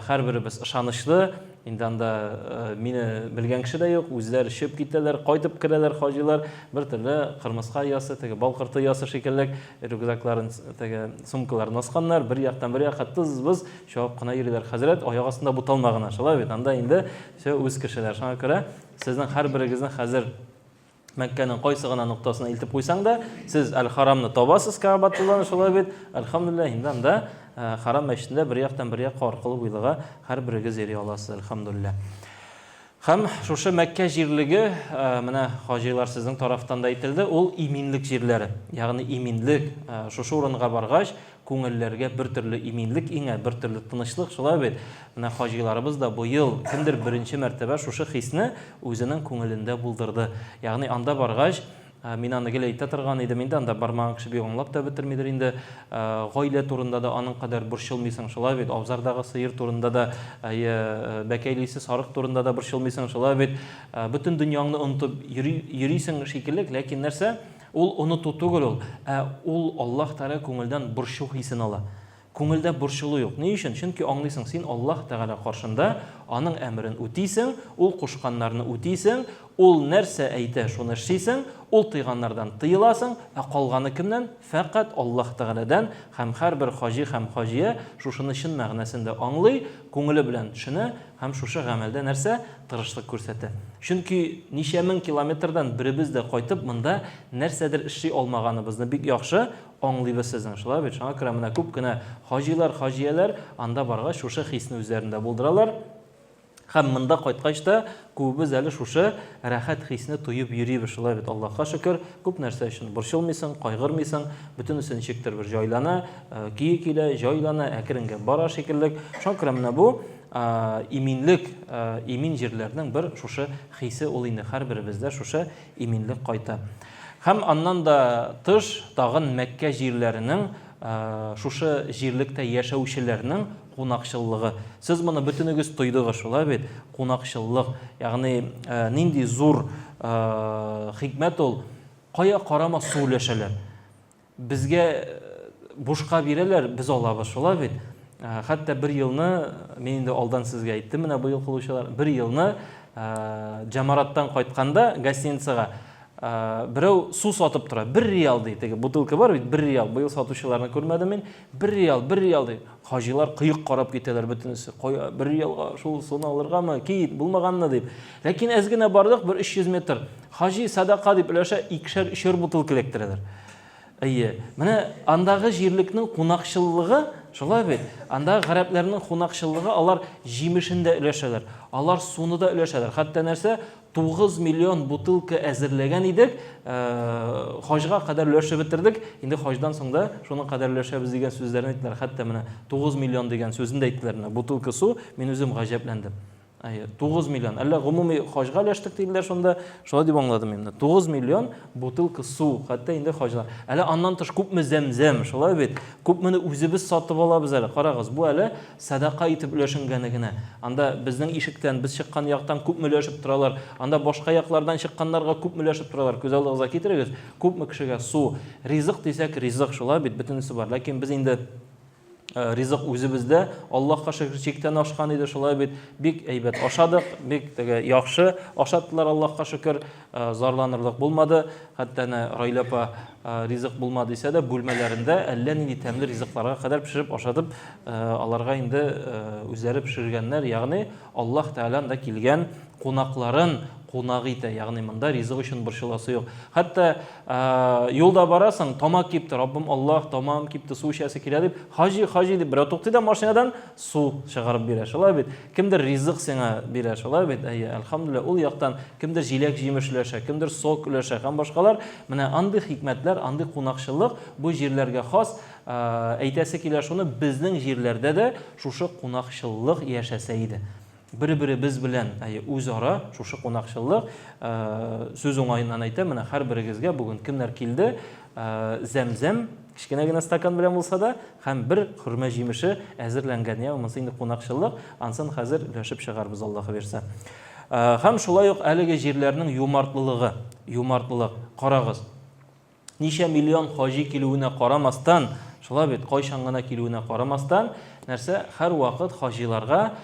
һәрберебез ышанычлы. Инде анда мине белгән кеше дә юк, үзләре чыгып китәләр, кайтып керәләр хаҗилар, бер төрле кырмыска оясы, теге бал корты оясы шикелле, рюкзакларын, теге сумкаларын асканнар, бер яктан бер якка тыз-быз чабып кына йөриләр. Хәзрәт аяк астында буталма гына, шулай бит, анда инде все үз кешеләр. Шуңа күрә сезнең һәрберегезнең хәзер Мәккәнең кайсы гына ноктасына илтеп куйсаң да, сез Әл-Харамны табасыз, Кәгъбәтулланы, шулай бит. Әлхәмдүлилләһ, инде анда э, Харам мәчетендә бер яктан бер якка аркылы буйлыга һәрберегез йөри аласыз, әлхәмдүлилләһ. Һәм шушы Мәккә җирлеге, э, менә хаҗилар сезнең тарафтан да әйтелде, ул иминлек җирләре. Ягъни иминлек, э, шушы урынга баргач, Күңелләргә бер төрле иминлек иңә, бер төрле тынычлык, шулай бит? Менә хаҗиларыбыз да быел кемдер беренче мәртәбә шушы хисне үзенең күңелендә булдырды. Ягъни анда баргач, мин аны гел әйтә торган идем инде, анда бармаган кеше бик аңлап та бетермидер инде, гаилә турында да аның кадәр борчылмыйсың, шулай бит? Абзардагы сыер турында да, әйе, бәкәйлисе сарык турында да борчылмыйсың, шулай бит? Бөтен дөньяңны онытып йөрисең шикелле, ләкин нәрсә? Ул оныту түгел ул, ә ул Аллаһ Тәгалә күңелдән борчу хисен ала. Күңелдә борчылу юк. Ни өчен? Чөнки аңлыйсың, син Аллаһ Тәгалә каршында Аның әмерен үтисең, Ул кушканнарны үтисең, Ул нәрсә әйтә, шуны эшлисең, Ул тыйганнардан тыеласың, ә калганы кемнән? Фәкать Аллаһ Тәгаләдән һәм һәрбер хаҗи һәм хаҗия шушыны чын мәгънәсендә аңлый, күңеле белән төшенә һәм шушы гамәлдә нәрсә? Тырышлык күрсәтә. Чөнки ничә мең километрдан беребез дә кайтып монда нәрсәдер эшли алмаганыбызны бик яхшы аңлыйбыз сезнең, шулай бит? Шуңа күрә менә күп кенә хаҗилар, хаҗияләр анда баргач шушы хисне үзләрендә булдыралар. Һәм монда кайткач та күбебез әле шушы рәхәт хисне тоеп йөрибез, шулай бит? Аллаһка шөкер, күп нәрсә өчен борчылмыйсың, кайгырмыйсың, бөтенесе ничектер бер җайлана, көе килә, җайлана, әкренгә бара шикелле. Шуңа күрә менә бу иминлек, имин җирләрнең бер шушы хисе ул инде һәрберебездә шушы иминлек кайта. Һәм аннан да тыш тагын Мәккә җирләренең шушы җирлектә яшәүчеләрнең кунакчыллыгы. Сез моны бөтенегез тойдыгыз, шулай бит? Кунакчыллык. Ягъни нинди зур хикмәт ул. Кая карама су өләшәләр. Безгә бушка бирәләр, без алабыз, шулай бит? Хәтта бер елны, мин инде алдан сезгә әйттем, менә быел кылучылар, бер елны Җамараттан кайтканда гостиницага берәү су сатып тора. Бер реал ди, теге бутылка бар бит, бер реал. Быел сатучыларны күрмәдем мин. Бер реал, бер реал ди. Хаҗилар кыек карап китәләр бөтенесе. Кая бер реалга шул суны алыргамы? Кит, булмаганны дип. Ләкин әз генә бардык, бер 300 метр. Хаҗи садака дип өләшә, икешәр, өчәр бутылка эләктерәләр. Әйе. Менә андагы җирлекнең кунакчыллыгы, шулай бит? Андагы гарәпләрнең кунакчыллыгы, алар җимешен дә өләшәләр, алар суны да өләшәләр. Хәтта нәрсә, 9 миллион бутылка әзерләгән идек, э, хаҗга кадәр өләшеп бетердек, инде хаҗдан соң да шуның кадәр өләшәбез дигән сүзләрне әйттеләр. Хәтта менә 9 миллион дигән сүзен дә әйттеләр. Менә бутылка су, мин үзем гаҗәпләндем. Әйе, 9 миллион. Әллә гомуми хаҗга өләштек диделәр шунда. Шулай дип аңладым мин. 9 миллион бутылка су, хәтта инде хаҗлар. Әле аннан тыш күпме зәмзәм, шулай бит? Күпмени үзебез сатып алабыз әле. Карагыз, бу әле сәдака итеп өләшенгәне генә. Анда безнең ишектән, без чыккан яктан күпме өләшеп торалар. Анда башка яклардан чыкканнарга күпме өләшеп торалар. Күз алдыгызга китерегез, күпме кешегә су, ризык дисәк, ризык, шулай бит, бөтенесе бар. Ләкин без инде Э, ризык үзебездә, Аллаһка шөкер, чиктән ашкан иде, шулай бит, бик әйбәт ашадык, бик теге яхшы ашаттылар, Аллаһка шөкер, э, зарланырлык булмады. Хәтта әнә Райлә апа э, ризык булмады дисә дә, бүлмәләрендә әллә нинди тәмле ризыкларга кадәр пешереп ашатып, аларга инде үзләре пешергәннәр, ягъни Аллаһ Тәгалә анда килгән кунакларын кунак итә, ягъни монда ризык өчен борчыласы юк. Хәтта юлда барасың, тамак кипте, Раббым Аллаһ, тамагым кипте, су эчәсе килә дип, хаҗи, хаҗи дип берәү туктый да машинадан су чыгарып бирә. Шулай бит? Кемдер ризык сиңа бирә, шулай бит? Әйе, әлхәмдүлилләһ, ул яктан кемдер җиләк-җимеш өләшә, кемдер сок өләшә һәм башкалар. Менә андый хикмәтләр, андый кунакчыллык бу җирләргә хас. Әйтәсе килә шуны, безнең җирләрдә дә шушы кунакчыллык яшәсә иде. Бер-беребез белән, әйе, үзара шушы кунакчыллык, сүз уңаеннан әйтәм, менә һәрберегезгә бүген кемнәр килде, зәм-зәм, кечкенә генә стакан белән булса да, һәм бер хөрмә җимеше әзерләнгән, я, монысы инде кунакчыллык, ансын хәзер өләшеп чыгарбыз, Аллаһы бирсә. Һәм шулай ук әлеге җирләрнең юмартлылыгы, юмартлылык, карагыз, Ничә миллион хаҗи килүенә карамастан, Шулай бит, кайчан гына килүенә карамастан, нәрсә, һәрвакыт хаҗиларга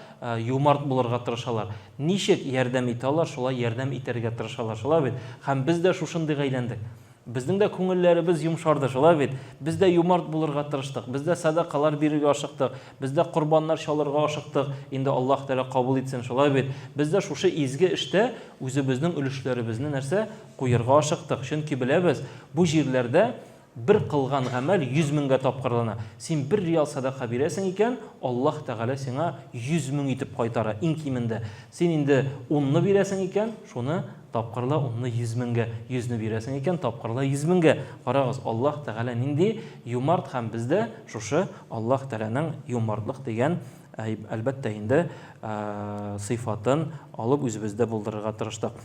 юмарт булырга тырышалар. Ничек ярдәм итә алар, шулай ярдәм итәргә тырышалар, шулай бит. Һәм без дә шушындыйга әйләндек. Безнең дә күңелләребез йомшарды, шулай бит. Без дә юмарт булырга тырыштык, без дә сәдакалар бирергә ашыктык, без дә корбаннар чалырга ашыктык, инде Аллаһ Тәгалә кабул итсен, шулай бит. Без дә шушы изге эштә үзебезнең өлешләребезне нәрсә, куерга ашыктык. Чөнки беләбез, бу җирләрдә Бер кылган гамәл 100 меңгә тапкырлана. Син бер риал сәдака бирәсең икән, Аллаһ Тәгалә сиңа 100 мең итеп кайтара, иң кимендә. Син инде унны бирәсең икән, шуны тапкырла унны 100 меңгә, йөзне бирәсең икән, тапкырла 100 меңгә. Карагыз, Аллаһ Тәгалә нинди юмарт һәм без дә шушы Аллаһ Тәгаләнең юмартлык дигән, әлбәттә инде, сыйфатын алып үзебездә булдырырга тырыштык.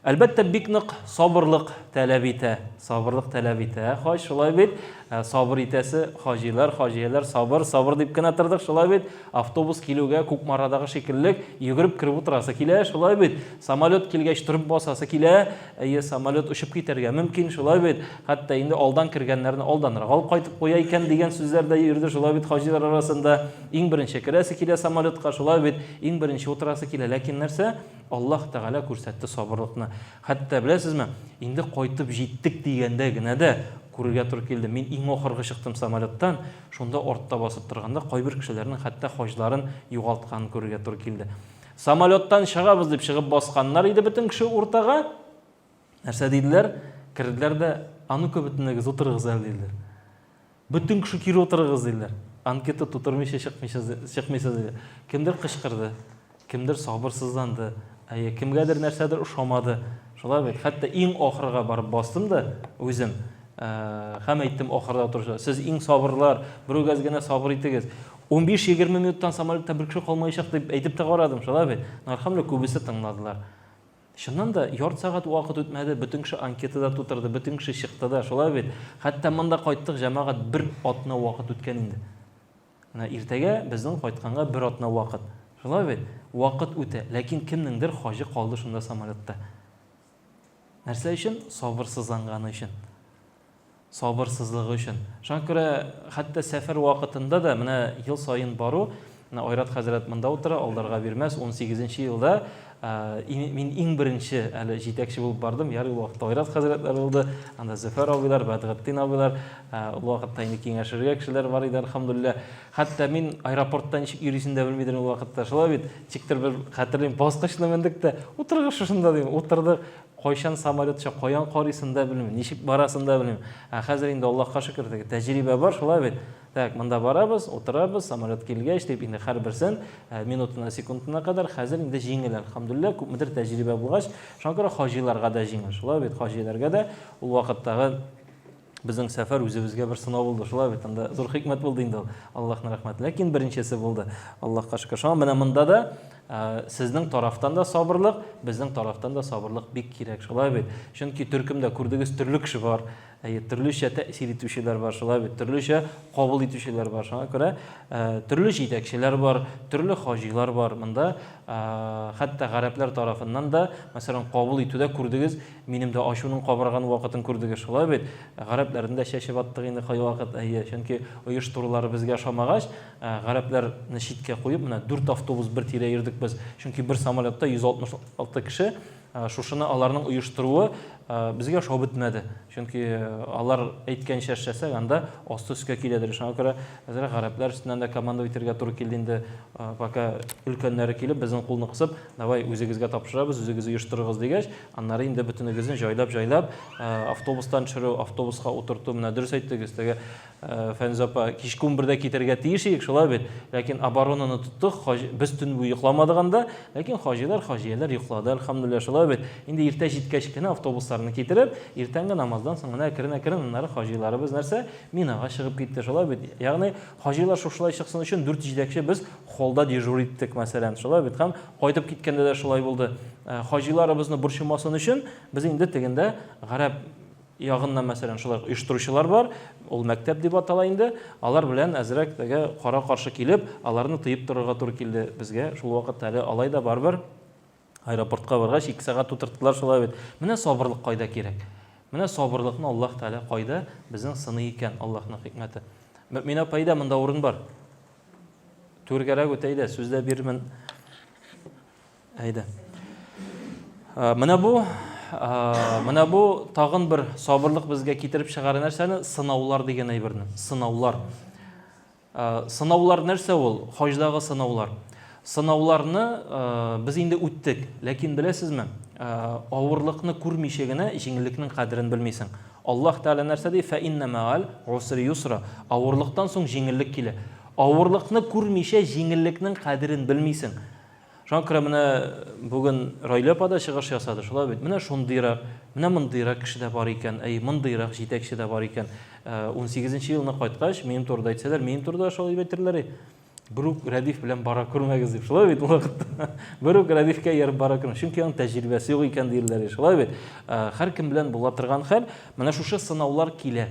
Әлбәттә, бик нык сабырлык таләп итә. Сабырлык таләп итә хаҗ, шулай бит. Ә, сабыр итәсе хаҗилар, хаҗияләр, сабыр, сабыр дип кенә тордык, шулай бит. Автобус килүгә Кукмарадагы шикелле йөгереп кереп утырасы килә, шулай бит. Самолет килгәч торып басасы килә. Әйе, самолет очып китәргә мөмкин, шулай бит. Хәтта инде алдан кергәннәрне алданрак алып кайтып куя икән дигән сүзләр дә йөрде, шулай бит, хаҗилар арасында. Иң беренче керәсе килә самолетка, шулай бит. Иң беренче утырасы килә. Ләкин нәрсә? Аллаһ Тәгалә күрсәтте сабырлыкны. Хәтта, беләсезме, инде кайтып җиттек дигәндә генә дә күрергә туры килде. Мин иң ахыргы чыктым самолеттан, шунда артта басып торганда кайбер кешеләрнең хәтта хаҗларын югалтканын күрергә туры килде. Самолеттан чыгабыз дип чыгып басканнар иде бөтен кеше уртага. Нәрсә диделәр? Керделәр дә, а ну-ка бөтенегез утырыгыз әле диделәр. Бөтен кеше кире утырыгыз, диләр. Анкета тутырмыйча чыкмыйсыз, чыкмыйсыз, диде. Кемдер кычкырды, кемдер сабырсызланды, әйе, кемгәдер нәрсәдер ошамады. Шулай бит. Хәтта иң ахырга барып бастым да үзем. Һәм әйттем ахырда утыручылар, сез иң сабырлар, берүк әз генә сабыр итегез. 15-20 минуттан самолетта бер кеше калмаячак дип әйтеп тә карадым, шулай бит. Но, әлхәмдүлилләһ, күбесе тыңладылар. Чыннан да, ярты сәгать вакыт үтмәде, бөтен кеше анкета да тутырды, бөтен кеше чыкты да, шулай бит. Хәтта монда кайттык, җәмәгать, бер атна вакыт үткән инде. Менә иртәгә безнең кайтканга бер атна вакыт. Шулай бит? Вакыт үтә, ләкин кемнеңдер хаҗы калды шунда самолетта. Нәрсә өчен? Сабырсызланганы өчен. Сабырсызлыгы өчен. Шуңа күрә хәтта сәфәр вакытында да менә ел саен бару, менә Айрат хәзрәт монда утыра, алдарга бирмәс, унсигезенче елда мин иң беренче әле җитәкче булып бардым, ярый ул вакытта Айрат хәзрәтләр булды, анда Зөфәр абыйлар, Бәдгытдин абыйлар, ул вакытта инде киңәшергә кешеләр бар иде, әлхәмдүлилләһ. Хәтта мин аэропортта ничек йөрисен дә белмидер ул вакытта, шулай бит, ничектер бер хәтерлим, баскычны мендек тә, утырыгыз шушында дим, утырдык. Кайчан самолет төшә, каян карыйсын да белмим, ничек барасын да белмим. Ә хәзер инде Аллаһка шөкер, теге тәҗрибә бар, шулай бит. Так, монда барабыз, утырабыз, самолет килгәч дип инде һәрберсен э, минутына, секундына кадәр хәзер инде җиңел, әлхәмдүлилләһ, күпмедер тәҗрибә булгач, шуңа күрә хаҗиларга да җиңел, шулай бит, хаҗиларга да ул вакыттагы Безнең сәфәр үзебезгә бер сынау булды, шулай бит, анда зур хикмәт булды инде ул, Аллаһның рәхмәте. Ләкин беренчесе булды, Аллаһка шөкер. Шуңа менә монда да сезнең тарафтан да сабырлык, безнең тарафтан да сабырлык бик кирәк, шулай бит. Чөнки төркемдә күрдегез төрле кеше бар, әйе, төрлечә тәэсир итүчеләр бар, шулай бит, төрлечә кабул итүчеләр бар. Шуңа күрә төрле җитәкчеләр бар, төрле хаҗилар бар. Монда хәтта гарәпләр тарафыннан да, мәсәлән, кабул итүдә күрдегез, Минем дә ачуның кабарган вакытын күрдегез, шулай бит? Гарәпләрне дә чәчеп аттык инде кайвакыт, әйе, чөнки оештырулары безгә ошамагач, гарәпләрне читкә куеп, менә дүрт автобус бер тирә йөрдек без. Чөнки бер самолетта 166 кеше, шушыны аларның оештыруы безгә ошап бетмәде. Чөнки алар әйткәнчә эшләсәк, анда асты өскә киләдер. Шуңа күрә әзрәк гарәпләр өстеннән дә команда итәргә туры килде инде. Пока өлкәннәре килеп, безнең кулны кысып, давай үзегезгә тапшырабыз, үзегез оештырыгыз дигәч, Аннары инде бөтенегезне җайлап-җайлап автобустан төшерү, автобуска утырту, менә дөрес әйттегез, теге Фәнүзә апа, кичке унбердә китәргә тиеш идек, шулай бит. Ләкин оборонаны тоттык, хаҗ, без төн буе йокламадык анда, ләкин хаҗилар, хаҗияләр йоклады, әлхәмдүлилләһ, шулай бит. Инде иртә җиткәч кенә автобусларны китереп, иртәнге намаздан соң гына әкрен-әкрен аннары хаҗиларыбыз нәрсә, Минага чыгып китте, шулай бит. Ягъни хаҗилар шушылай чыксын өчен дүрт җитәкче без холлда дежур иттек, мәсәлән, шулай бит. Һәм кайтып киткәндә дә шулай булды. Э, хаҗиларыбызны борчымасын өчен без инде тегендә гарәп ягыннан, мәсәлән, шулай оештыручылар бар, ул мәктәп дип атала инде, алар белән әзрәк теге кара-каршы килеп, аларны тыеп торырга туры килде безгә. Шул вакытта әле алай да барыбер аэропортка баргач, ике сәгать утырттылар шулай бит. Менә сабырлык кайда кирәк. Менә сабырлыкны Аллаһ Тәгалә кайда безнең сыный икән, Аллаһның хикмәте. Мөэминә апа, әйдә, монда урын бар. Түргәрәк үт, әйдә, сүз дә бирмен. Әйдә. Менә бу, менә бу тагын бер сабырлык безгә китереп чыгара нәрсәне? Сынаулар дигән әйберне. Сынаулар. Сынаулар нәрсә ул? Хаҗдагы сынаулар. Сынауларны без инде үттек. Ләкин беләсезме, авырлыкны күрмичә генә җиңеллекнең кадерен белмисең. Аллаһ Тәгалә нәрсә ди? Фә иннә мәгәл усри юсра. Авырлыктан соң җиңеллек килә. Авырлыкны күрмичә җиңеллекнең кадерен белмисең. Шуңа күрә менә бүген Райлә апа да чыгыш ясады, шулай бит? Менә шундыйрак, менә мондыйрак кеше дә бар икән, әй, мондыйрак җитәкче дә бар икән. Унсигезенче елны кайткач, минем турыда әйтсәләр, минем турыда шулай дип әйтерләр. Берүк Рәдиф белән бара күрмәгез дип, шулай бит ул вакытта. Берүк Рәдифкә ияреп бара күрмәгез, чөнки аның тәҗрибәсе юк икән диерләр, шулай бит. Һәркем белән була торган хәл, менә шушы сынаулар килә.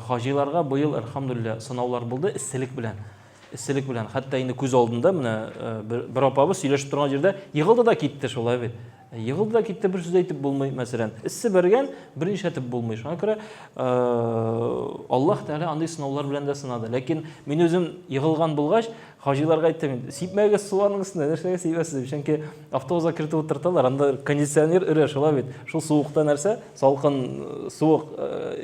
Хаҗиларга быел, әлхәмдүлилләһ, сынаулар булды эсселек белән. Эсселек белән. Хәтта инде күз алдында менә бер апабыз сөйләшеп торган җирдә егылды да китте, шулай бит. Егылды да китте, бер сүз әйтеп булмый, мәсәлән. Эссе бәргән, бер нишләтеп булмый. Шуңа күрә Аллаһ Тәгалә андый сынаулар белән дә сынады. Ләкин мин үзем егылган булгач, хаҗиларга әйттем, сипмәгез су аның өстенә, нәрсәгә сибәсез дип. Чөнки автобусга кертеп утырталар, анда кондиционер өрә, шулай бит. Шул суыкта нәрсә? Салкын суык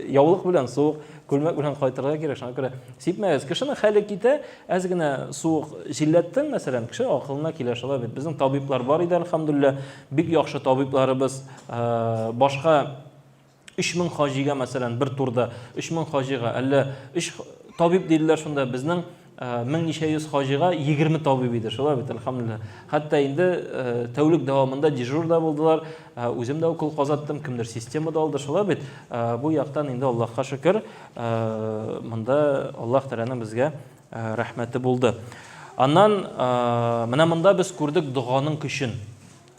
яулык белән, суык күлмәк белән кайтырга кирәк. Шуңа күрә Сипмәгез. Кешенең хәле китә, әз генә суык җилләттең, мәсәлән, кеше акылына килә шулай бит. Безнең табиблар бар иде, әлхәмдүлилләһ, бик яхшы табибларыбыз. Башка 3000 хаҗига, мәсәлән, бер турда 3000 хаҗига, әллә 3 табиб диделәр шунда, безнең мең ничә йөз хаҗига 20 табиб иде, шулай бит, әлхәмдүлилләһ. Хәтта инде тәүлек дәвамында дежурда булдылар, үзем дә укол казаттым, кемдер система да алды, шулай бит. Бу яктан инде Аллаһка шөкер, Монда Аллаһ Тәгаләнең безгә рәхмәте булды. Аннан менә монда без күрдек доганың көчен.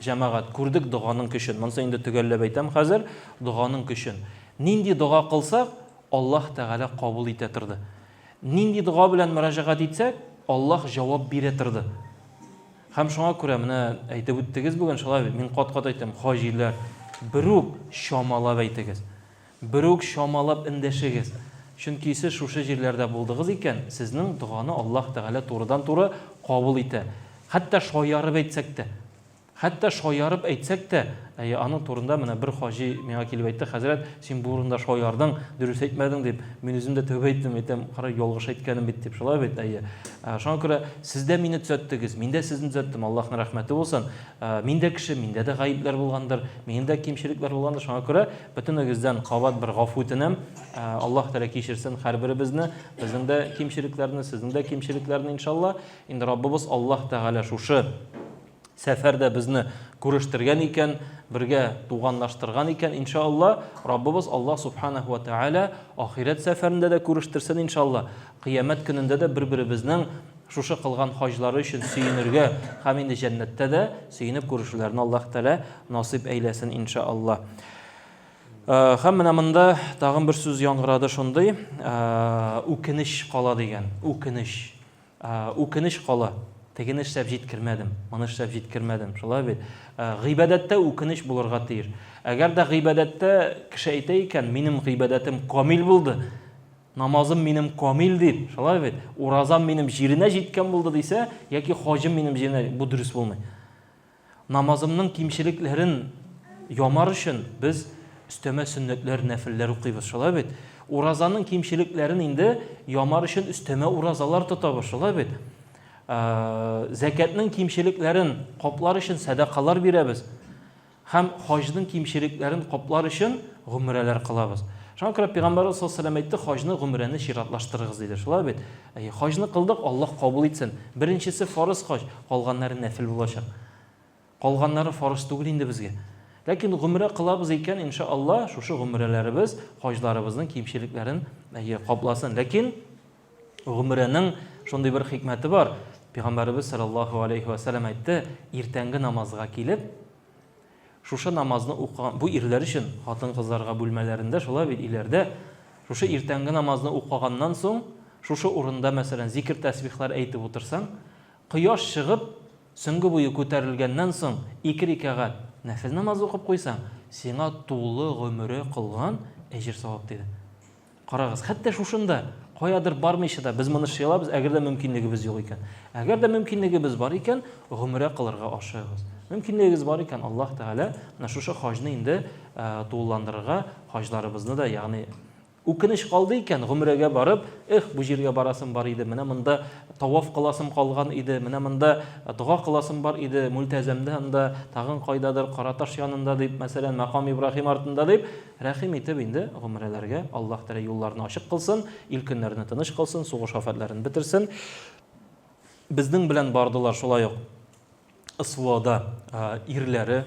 Җәмәгать, күрдек доганың көчен. Монысы инде төгәлләп әйтәм хәзер, доганың көчен. Нинди дога кылсак, Аллаһ Тәгалә кабул итә торды. Нинди дога белән мөрәҗәгать итсәк, Аллаһ җавап бирә торды. Һәм шуңа күрә менә әйтеп үттегез бүген, шулай бит, мин кат-кат әйтәм, хаҗиләр, берүк чамалап әйтегез. Берүк чамалап эндәшегез, чөнки сез шушы җирләрдә булдыгыз икән, сезнең доганы Аллаһ Тәгалә турыдан-туры кабул итә. Хәтта шаярып әйтсәк тә. Хәтта шаярып әйтсәк тә, әйе, аның турында менә бер хаҗи миңа килеп әйтте, хәзрәт, син бу урында шаярдың, дөрес әйтмәдең, дип. Мин үзем дә тәүбә иттем, әйтәм, кара, ялгыш әйткәнем бит, дип. Шулай бит, әйе. Шуңа күрә сез дә мине төзәттегез, мин дә сезне төзәттем, Аллаһның рәхмәте булсын. Мин дә кеше, миндә дә гаепләр булгандыр, минем дә кимчелекләр булгандыр. Шуңа күрә Бөтенегездән кабат бер гафу үтенәм. Аллаһ Тәгалә кичерсен һәрберебезне, безнең дә кимчелекләрне, сезнең дә кимчелекләрне, иншалла. Инде Раббыбыз Аллаһ Тәгалә шушы сәфәрдә безне күрештергән икән, бергә туганлаштырган икән, иншалла, Раббыбыз Аллаһ Субханаһу ва Тәгалә ахирәт сәфәрендә дә күрештерсен, иншалла. Кыямәт көнендә дә бер-беребезнең шушы кылган хаҗлары өчен сөенергә һәм инде җәннәттә дә сөенеп күрешүләрне Аллаһ Тәгалә насыйп әйләсен, иншалла. Һәм менә монда тагын бер сүз яңгырады шундый, үкенеч кала дигән, үкенеч. Үкенеч кала. Тегене эшләп җиткермәдем, моны эшләп җиткермәдем. Шулай бит. Гыйбадәттә үкенеч булырга тиеш. Әгәр дә гыйбадәттә кеше әйтә икән, минем гыйбадәтем камил булды, Намазым минем камил дип, шулай бит, уразам минем җиренә җиткән булды дисә, яки хаҗым минем җиренә, бу дөрес булмый. Намазымның кимчелекләрен ямар өчен без өстәмә сөннәтләр, нәфелләр укыйбыз, шулай бит. Уразаның кимчелекләрен инде ямар өчен өстәмә уразалар тотабыз, шулай бит. Зәкәтнең кимчелекләрен каплар өчен сәдакалар бирәбез. Һәм хаҗның кимчелекләрен каплар өчен гомрәләр кылабыз. Шуңа күрә Пәйгамбәрбез саллаллаһу алейһи ва сәлләм әйтте, хаҗны, гомрәне чиратлаштырыгыз, диде. Шулай бит? Әйе, хаҗны кылдык, Аллаһ кабул итсен. Беренчесе фарыз хаҗ, калганнары нәфел булачак. Калганнары фарыз түгел инде безгә. Ләкин гомрә кылабыз икән, иншаАллаһ, шушы гомрәләребез хаҗларыбызның кимчелекләрен, әйе, капласын. Ләкин гомрәнең шундый бер хикмәте бар. Пәйгамбәребез саллаллаһу алейһи ва сәлләм әйтте, иртәнге намазга килеп, шушы намазны укыган, бу ирләр өчен, хатын-кызларга бүлмәләрендә, шулай бит, өйләрдә, шушы иртәнге намазны укыганнан соң, шушы урында, мәсәлән, зикер-тәсбихләр әйтеп утырсаң, кояш чыгып, сөңге буе күтәрелгәннән соң, ике рикәгать нәфел намазы укып куйсаң, сиңа тулы гомере кылган әҗер-савап, диде. Карагыз, хәтта шушында, каядыр бармыйча да без моны эшли алабыз, әгәр дә мөмкинлегебез юк икән. Әгәр дә мөмкинлегебез бар икән, гомрә кылырга ашыгыгыз. Мөмкинлегегез бар икән, Аллаһ Тәгалә менә шушы хаҗны инде тулыландырырга, хаҗларыбызны да, ягъни үкенеч калды икән, гомрәгә барып, эх, бу җиргә барасым бар иде, менә монда таваф кыласым калган иде, менә монда дога кыласым бар иде, Мөлтәзәмдә анда, тагын кайдадыр, Караташ янында дип, мәсәлән, Мәкам Ибраһим артында дип, рәхим итеп инде гомрәләргә Аллаһ Тәгалә юлларны ачык кылсын, ил-көннәрне тыныч кылсын, сугыш афәтләрен бетерсен. Безнең белән бардылар шулай ук СВОда ирләре,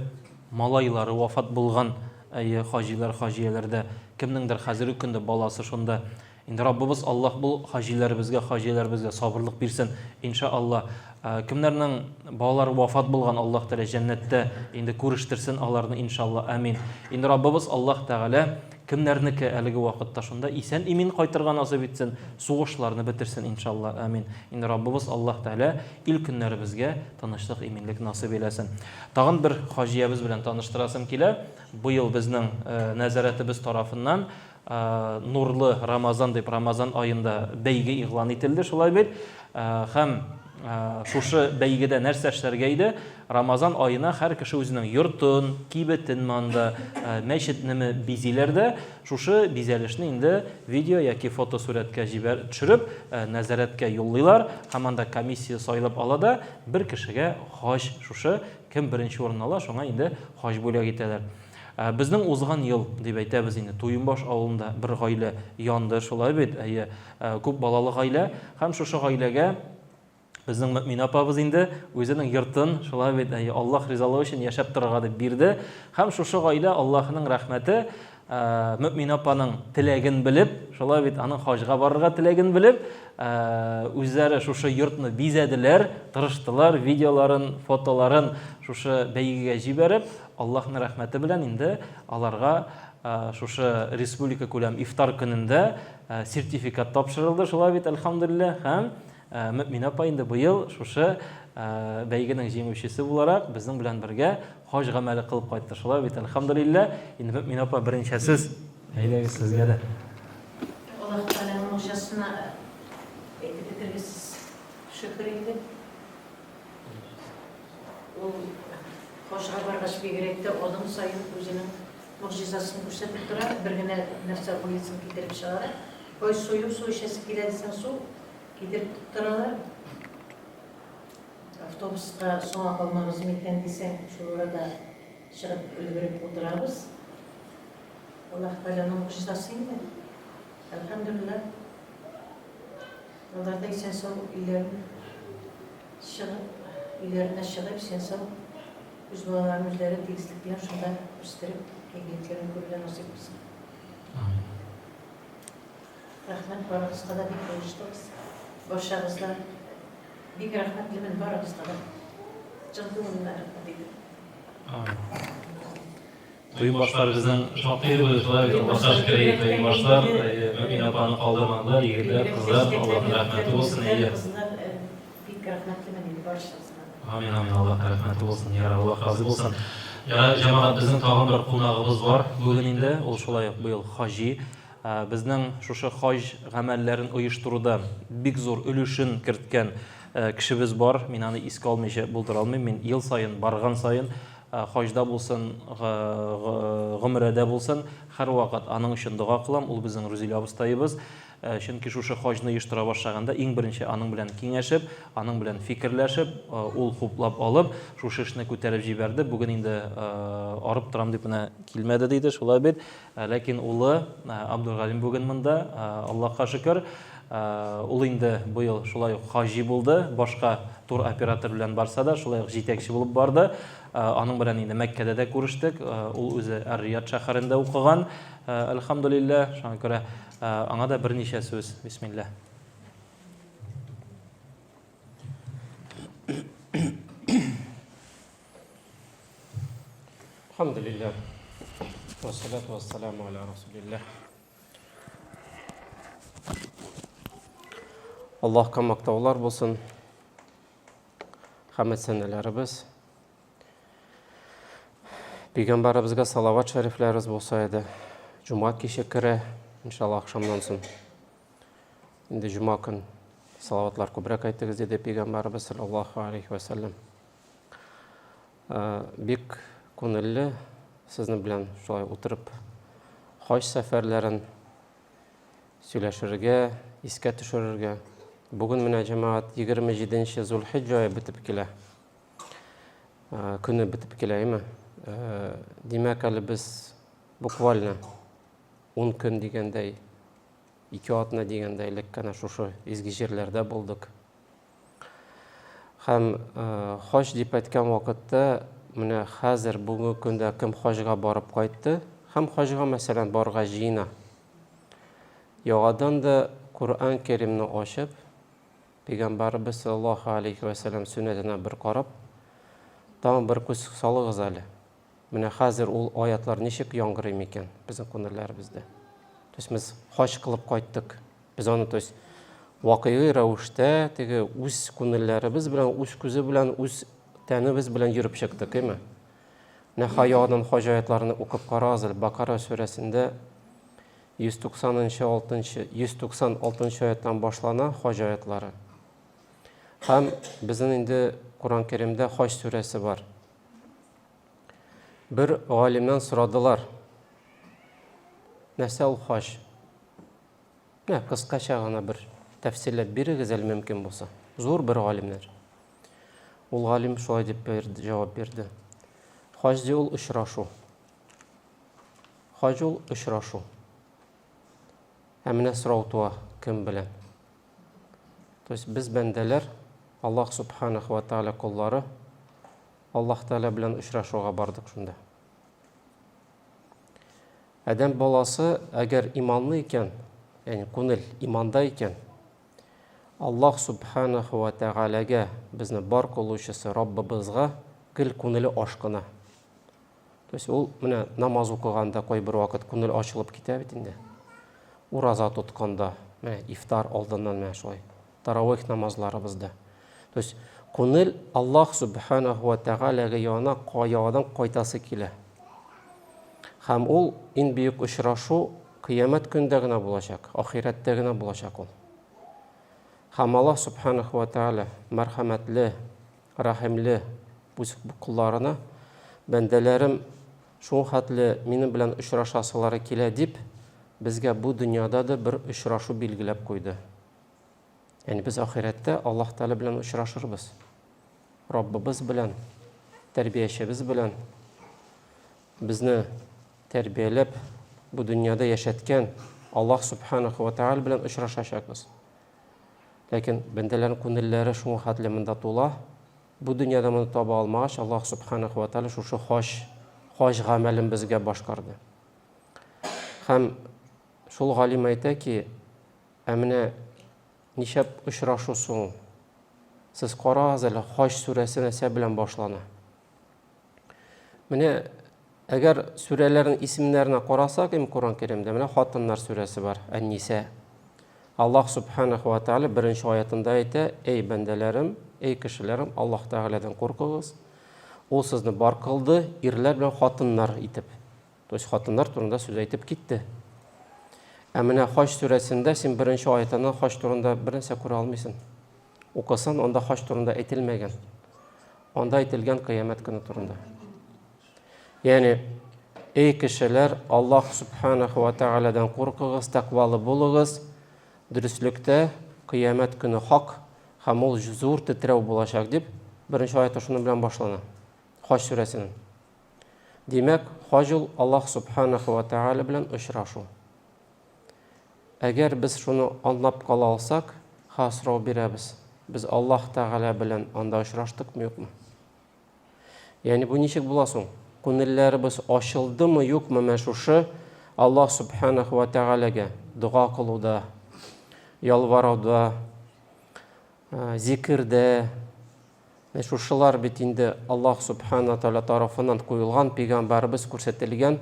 малайлары вафат булган, әйе, хаҗилар, хаҗияләр дә, кемнеңдер хәзерге көндә баласы шунда. Инде Раббыбыз Аллаһ бу хаҗиләребезгә, хаҗияләребезгә сабырлык бирсен, иншаалла. Кемнәрнең балалары вафат булган, Аллаһ Тәгалә җәннәттә инде күрештерсен аларны, иншалла, амин. Инде Раббыбыз Аллаһ Тәгалә кемнәрнеке әлеге вакытта шунда исән-имин кайтырга насыйп итсен, сугышларны бетерсен, иншалла, амин. Инде Раббыбыз Аллаһ Тәгалә ил-көннәребезгә тынычлык, иминлек насыйп әйләсен. Тагын бер хаҗиябез белән таныштырасым килә. Быел безнең нәзарәтебез тарафыннан Нурлы Рамазан дип Рамазан аенда бәйге игълан ителде, шулай бит? Һәм шушы бәйгедә нәрсә эшләргә иде? Рамазан аена һәр кеше үзенең йортын, кибетенме анда, мәчетнеме бизиләр дә, шушы бизәлешне инде видео яки фотосурәткә җибәр төшереп, нәзарәткә юллыйлар һәм анда комиссия сайлап ала да, бер кешегә хаҗ шушы кем беренче урын ала, шуңа инде хаҗ бүләк итәләр. Безнең узган ел, дип әйтәбез инде, Туембаш авылында бер гаилә янды, шулай бит? Әйе, күп балалы гаилә. Һәм шушы гаиләгә безнең Мөэминә апабыз инде үзенең йортын, шулай бит, әйе, Аллаһ ризалыгы өчен яшәп торырга дип бирде. Һәм шушы гаилә Аллаһының рәхмәте, Мөэминә апаның теләген белеп, шулай бит, аның хаҗга барырга теләген белеп, үзләре шушы йортны бизәделәр, тырыштылар, видеоларын, фотоларын шушы бәйгегә җибәреп, Аллаһның рәхмәте белән инде аларга шушы республика күләм ифтар көнендә сертификат тапшырылды, шулай бит, әлхәмдүлилләһ, һәм Мөэминә апа инде быел шушы бәйгенең җиңүчесе буларак безнең белән бергә хаҗ гамәле кылып кайтты, шулай бит, әлхәмдүлилләһ. Инде Мөэминә апа, берничә сүз, әйдәгез сезгә дә. Аллаһ Тәгаләнең могҗизасына әйтеп бетергесез шөкер инде. Ул хаҗга баргач бигрәк тә адым саен үзенең могҗизасын күрсәтеп тора, бер генә нәрсә уйлыйсың китереп чыгара. Ой, су юк, су эчәсе килә дисәң, су китереп тоттыралар. Автобуска соңа калмабыз микән дисәң, шул арада чыгып өлгереп утырабыз. Аллаһ Тәгаләнең могҗизасы инде. Әлхәмдүлилләһ. Алар да исән-сау өйләрен чыгып, өйләренә чыгып, исән-сау үз балаларын үзләре тигезлек белән шунда үстереп, игелекләрен күрергә насыйп булсын. Амин. Рәхмәт барыгызга да, бик булыштыгыз. Барчагыз да бик рәхмәтлемен барыгызга да. Чын күңелемнән рәхмәт әйтәм. Амин. Туембашлар безнең шактый иде бу, шулай бит, Аллаһка шөкер, әйе, туембашлар, әйе, Мөэмин апаны калдырмадылар, егетләр, кызлар, Аллаһның рәхмәте булсын, әйе. Бик рәхмәтлемен инде барчагызга. Амин, амин, Аллаһның рәхмәте булсын, ярар, Аллаһ разый булсын. Ярар, җәмәгать, безнең тагын бер кунагыбыз бар бүген инде, ул шулай ук быел хаҗи. Безнең шушы хаҗ гамәлләрен оештыруда бик зур өлешен керткән кешебез бар, мин аны искә алмыйча булдыра алмыйм, мин ел саен, барган саен Хаҗда булсын, гомрәдә булсын, һәрвакыт аның өчен дога кылам, ул безнең Рүзил абыстаебыз. Чөнки шушы хаҗны оештыра башлаганда иң беренче аның белән киңәшеп, аның белән фикерләшеп, ул хуплап алып, шушы эшне күтәреп җибәрде. Бүген инде арып торам дип менә килмәде диде, шулай бит. Ләкин улы Абдулгалим бүген монда, Аллаһка шөкер. Ул инде быел шулай ук хаҗи булды, башка туроператор белән барса да, шулай ук җитәкче булып барды. Аның белән инде Мәккәдә дә күрештек. Ул үзе Ар-Рияд шәһәрендә укыган, әлхәмдүлилләһ. Шуңа күрә аңа да берничә сүз. Бисмилләһ. Әлхәмдүлилләһ. Вассалату вассаламу аля расулилләһ. Аллаһка мактаулар булсын. Хәмд сәнәләребез. Пәйгамбәребезгә салават шәрифләребез булса иде. Җомга киче керә. Иншалла, ахшамнан соң. Инде җома көн салаватлар күбрәк әйтегез, диде пәйгамбәребез саллаллаһу алейхи ва сәлләм. Бик күңелле сезнең белән шулай утырып хаҗ сәфәрләрен сөйләшергә, искә төшерергә. Бүген менә җәмәгать 27 Зулхиҗҗа ае бетеп килә. Көне бетеп килә, әйме? Димәк, әле без буквально 10 көн дигәндәй, 2 атна дигәндәй элек кенә шушы изге җирләрдә булдык. Һәм хаҗ дип әйткән вакытта, менә хәзер бүгенге көндә кем хаҗга барып кайтты һәм хаҗга, мәсәлән, барырга җыена. Яңадан да Коръән Кәримне ачып, Пәйгамбәребез саллаллаһу алейхи вә сәлләм сөннәтенә бер карап, тагын бер күз салыгыз әле. Менә хәзер ул аятлар ничек яңгырый микән безнең күңелләребездә? То есть без хаҗ кылып кайттык. Без аны, то есть, вакыйгый рәвештә теге үз күңелләребез белән, үз күзе белән, үз тәнебез белән йөреп чыктык, әйме? Менә яңадан хаҗ аятларын укып карагыз әле. Бакара сүрәсендә 196 196 аяттан башлана хаҗ аятлары. Һәм безнең инде Коран Кәримдә хаҗ сүрәсе бар. Бер галимнән сорадылар. Нәрсә ул хаҗ? Менә кыскача гына бер тәфсирләп бирегез әле мөмкин булса. Зур бер галимнәр. Ул галим шулай дип бирде, җавап бирде. Хаҗ ди ул очрашу. Хаҗ ул очрашу. Ә менә сорау туа, кем белән? То есть без бәндәләр, Аллаһ субханаху ва тааля коллары, Аллаһ Тәгалә белән очрашуга бардык шунда. Адәм баласы әгәр иманлы икән, ягъни күңел иманда икән, Аллаһ субханаху ва тәгаләгә безне бар кылучысы Раббыбызга гел күңеле ашкына. То есть ул менә намаз укыганда кайбер вакыт күңел ачылып китә бит инде. Ураза тотканда, менә ифтар алдыннан менә шулай. Таравих намазларыбызда. То есть күңел Аллаһ субханаху ва тәгаләгә янына яңадан кайтасы килә. Һәм ул иң бөек очрашу кыямәт көндә генә булачак, ахирәттә генә булачак ул. Һәм Аллаһ субханаху ва тәгалә мәрхәмәтле, рәхимле үз колларына, бәндәләрем шул хәтле минем белән очрашасылары килә дип, безгә бу дөньяда да бер очрашу билгеләп куйды. Ягъни без ахирәттә Аллаһ Тәгалә белән очрашырбыз. Раббыбыз белән, тәрбиячебез белән безне тәрбияләп, бу дөньяда яшәткән Аллаһ Субханаху ва Тәгалә белән очрашачакбыз. Ләкин бәндәләрнең күңелләре шуңа хәтле монда тула. Бу дөньяда моны таба алмагач, Аллаһ Субханаху ва Тәгалә шушы хаҗ, хаҗ гамәлен безгә башкарды. Һәм шул галим әйтә ки, Ә менә ничәп очрашу соң? Сез карагыз әле, Хаҗ сүрәсе нәрсә белән башлана? Менә әгәр сүрәләрнең исемнәренә карасак, им Коран Кәримдә, менә хатыннар сүрәсе бар, Ән-Ниса. Аллаһ субханаху ва тааля беренче аятында әйтә: "Эй бәндәләрем, эй кешеләрем, Аллаһ Тәгаләдән куркыгыз. Ул сезне бар кылды, ирләр белән хатыннар итеп. То есть хатыннар турында сүз әйтеп китте. Ә менә Хаҗ сүрәсендә син беренче аятыннан хаҗ турында бернәрсә күрә алмыйсың. Укысаң, анда хаҗ турында әйтелмәгән. Анда әйтелгән кыямәт көне турында. Ягъни, эй кешеләр, Аллаһ субханаху ва тааладан куркыгыз, тәкъвалы булыгыз. Дөреслектә кыямәт көне хак һәм ул зур тетрәү булачак дип, беренче аяты шуның белән башлана. Хаҗ сүрәсенең. Димәк, хаҗ ул Аллаһ Субханаху ва Тәгалә белән очрашу. Әгәр без шуны аңлап кала алсак, ха сорау бирәбез. Без Аллаһ Тәгалә белән анда очраштыкмы, юкмы? Ягъни бу ничек була соң? Күңелләребез ачылдымы, юкмы менә шушы Аллаһ Субханаху ва Тәгаләгә дога кылуда, ялваруда, зикердә, Менә шушылар бит инде Аллаһ Субхана Тәгалә тарафыннан куелган, пәйгамбәребез күрсәтелгән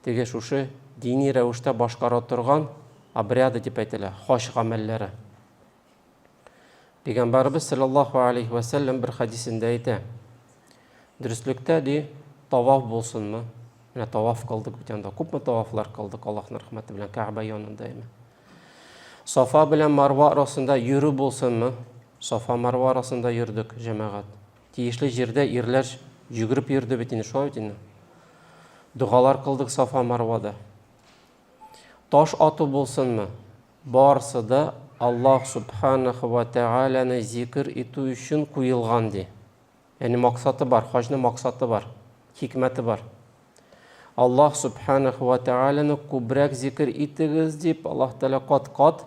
теге шушы дини рәвештә башкара торган обряды дип әйтелә, хаҗ гамәлләре. Пәйгамбәребез саллаллаһу алейхи ва сәлләм бер хәдисендә әйтә. Дөреслектә ди, таваф булсынмы? Менә таваф кылдык бит анда. Күпме тавафлар кылдык Аллаһның рәхмәте белән Кәгъбә янында име. Сафа белән Марва арасында йөрү булсынмы? Сафа Марва арасында йөрдек, җәмәгать. Тиешле җирдә ирләр йөгереп йөрде бит инде, шулай бит инде. Догалар кылдык Сафа Марвада. Таш ату булсынмы? Барсы да Аллаһ субханаху ва тәгаләне зикер итү өчен куелган ди. Ягъни максаты бар, хаҗның максаты бар, хикмәте бар. Аллаһ субханаху ва тәгаләне күбрәк зикер итегез дип Аллаһ Тәгалә кат-кат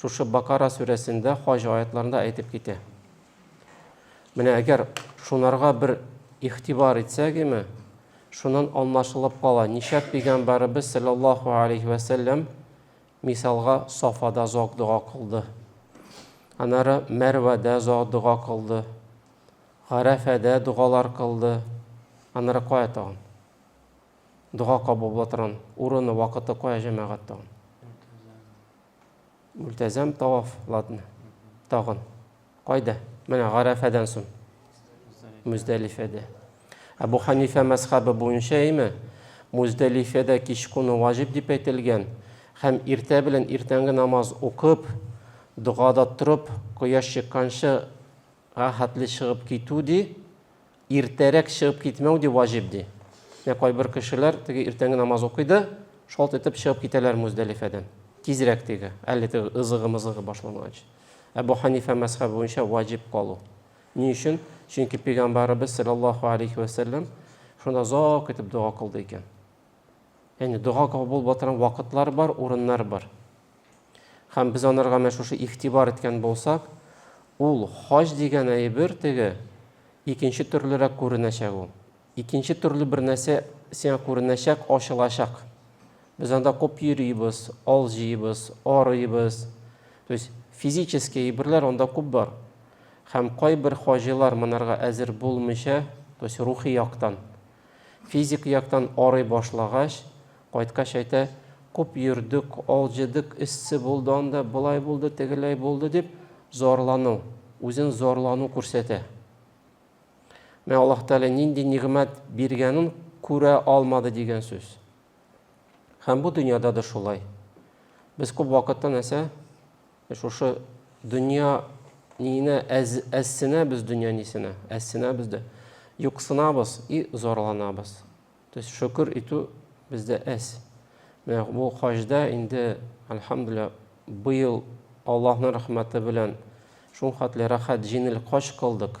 шушы Бакара сүрәсендә хаҗ аятларында әйтеп китә. Менә әгәр шунарга бер игътибар итсәк име, шуннан аңлашылып кала, ничә пәйгамбәребез саллаллаһу алейхи ва сәлләм мисалга Сафада зок дога кылды. Аннары Мәрвәдә зок дога кылды. Гарәфәдә догалар кылды. Аннары кая тагын? Дога кабул була торган урыны, вакыты кая җәмәгать тагын? Мөлтәзәм таваф, ладно. Тагын. Кайда? Менә Гарәфәдән соң. Мөздәлифәдә. Әбу Ханифә мәзхәбе буенча име, Мөздәлифәдә кич куну ваҗиб дип әйтелгән һәм иртә белән иртәнге намаз укып, догада торып, кояш чыкканчы га хәтле чыгып китү ди, иртәрәк чыгып китмәү ди ваҗиб ди. Менә кайбер кешеләр теге иртәнге намаз укый да, шалт итеп чыгып китәләр Мөздәлифәдән. Тизрәк теге, әле теге ызыгы-мызыгы башланганчы. Әбу Ханифә мәзхәбе буенча ваҗиб калу. Ни өчен? Чөнки пәйгамбәребез саллаллаһу алейхи вә сәлләм шунда озак итеп дога кылды икән. Ягъни дога кабул була торган вакытлар бар, урыннар бар. Һәм без анарга менә шушы игътибар иткән булсак, ул хаҗ дигән әйбер теге икенче төрлерәк күренәчәк ул. Икенче төрле бер нәрсә сиңа күренәчәк, ачылачак. Без анда күп йөрибез, алҗыйбыз, арыйбыз. То есть физический әйберләр анда күп бар. Һәм кайбер хаҗилар монарга әзер булмыйча, то есть рухи яктан, физик яктан арый башлагач, кайткач әйтә, күп йөрдек, алҗыдык, эссе булды анда, болай булды, тегеләй булды дип зарлану, үзен зарлану күрсәтә. Менә Аллаһ Тәгалә нинди нигъмәт биргәнен күрә алмады дигән сүз. Һәм бу дөньяда да шулай. Без күп вакытта нәрсә? Шушы дөнья ниенә әз, әзсенәбез дөнья нисенә, әзсенәбез дә. Юксынабыз и зарланабыз. То есть шөкер итү бездә әз. Менә бу хаҗда инде, әлхәмдүлилләһ, быел Аллаһның рәхмәте белән шул хәтле рәхәт, җиңел хаҗ кылдык.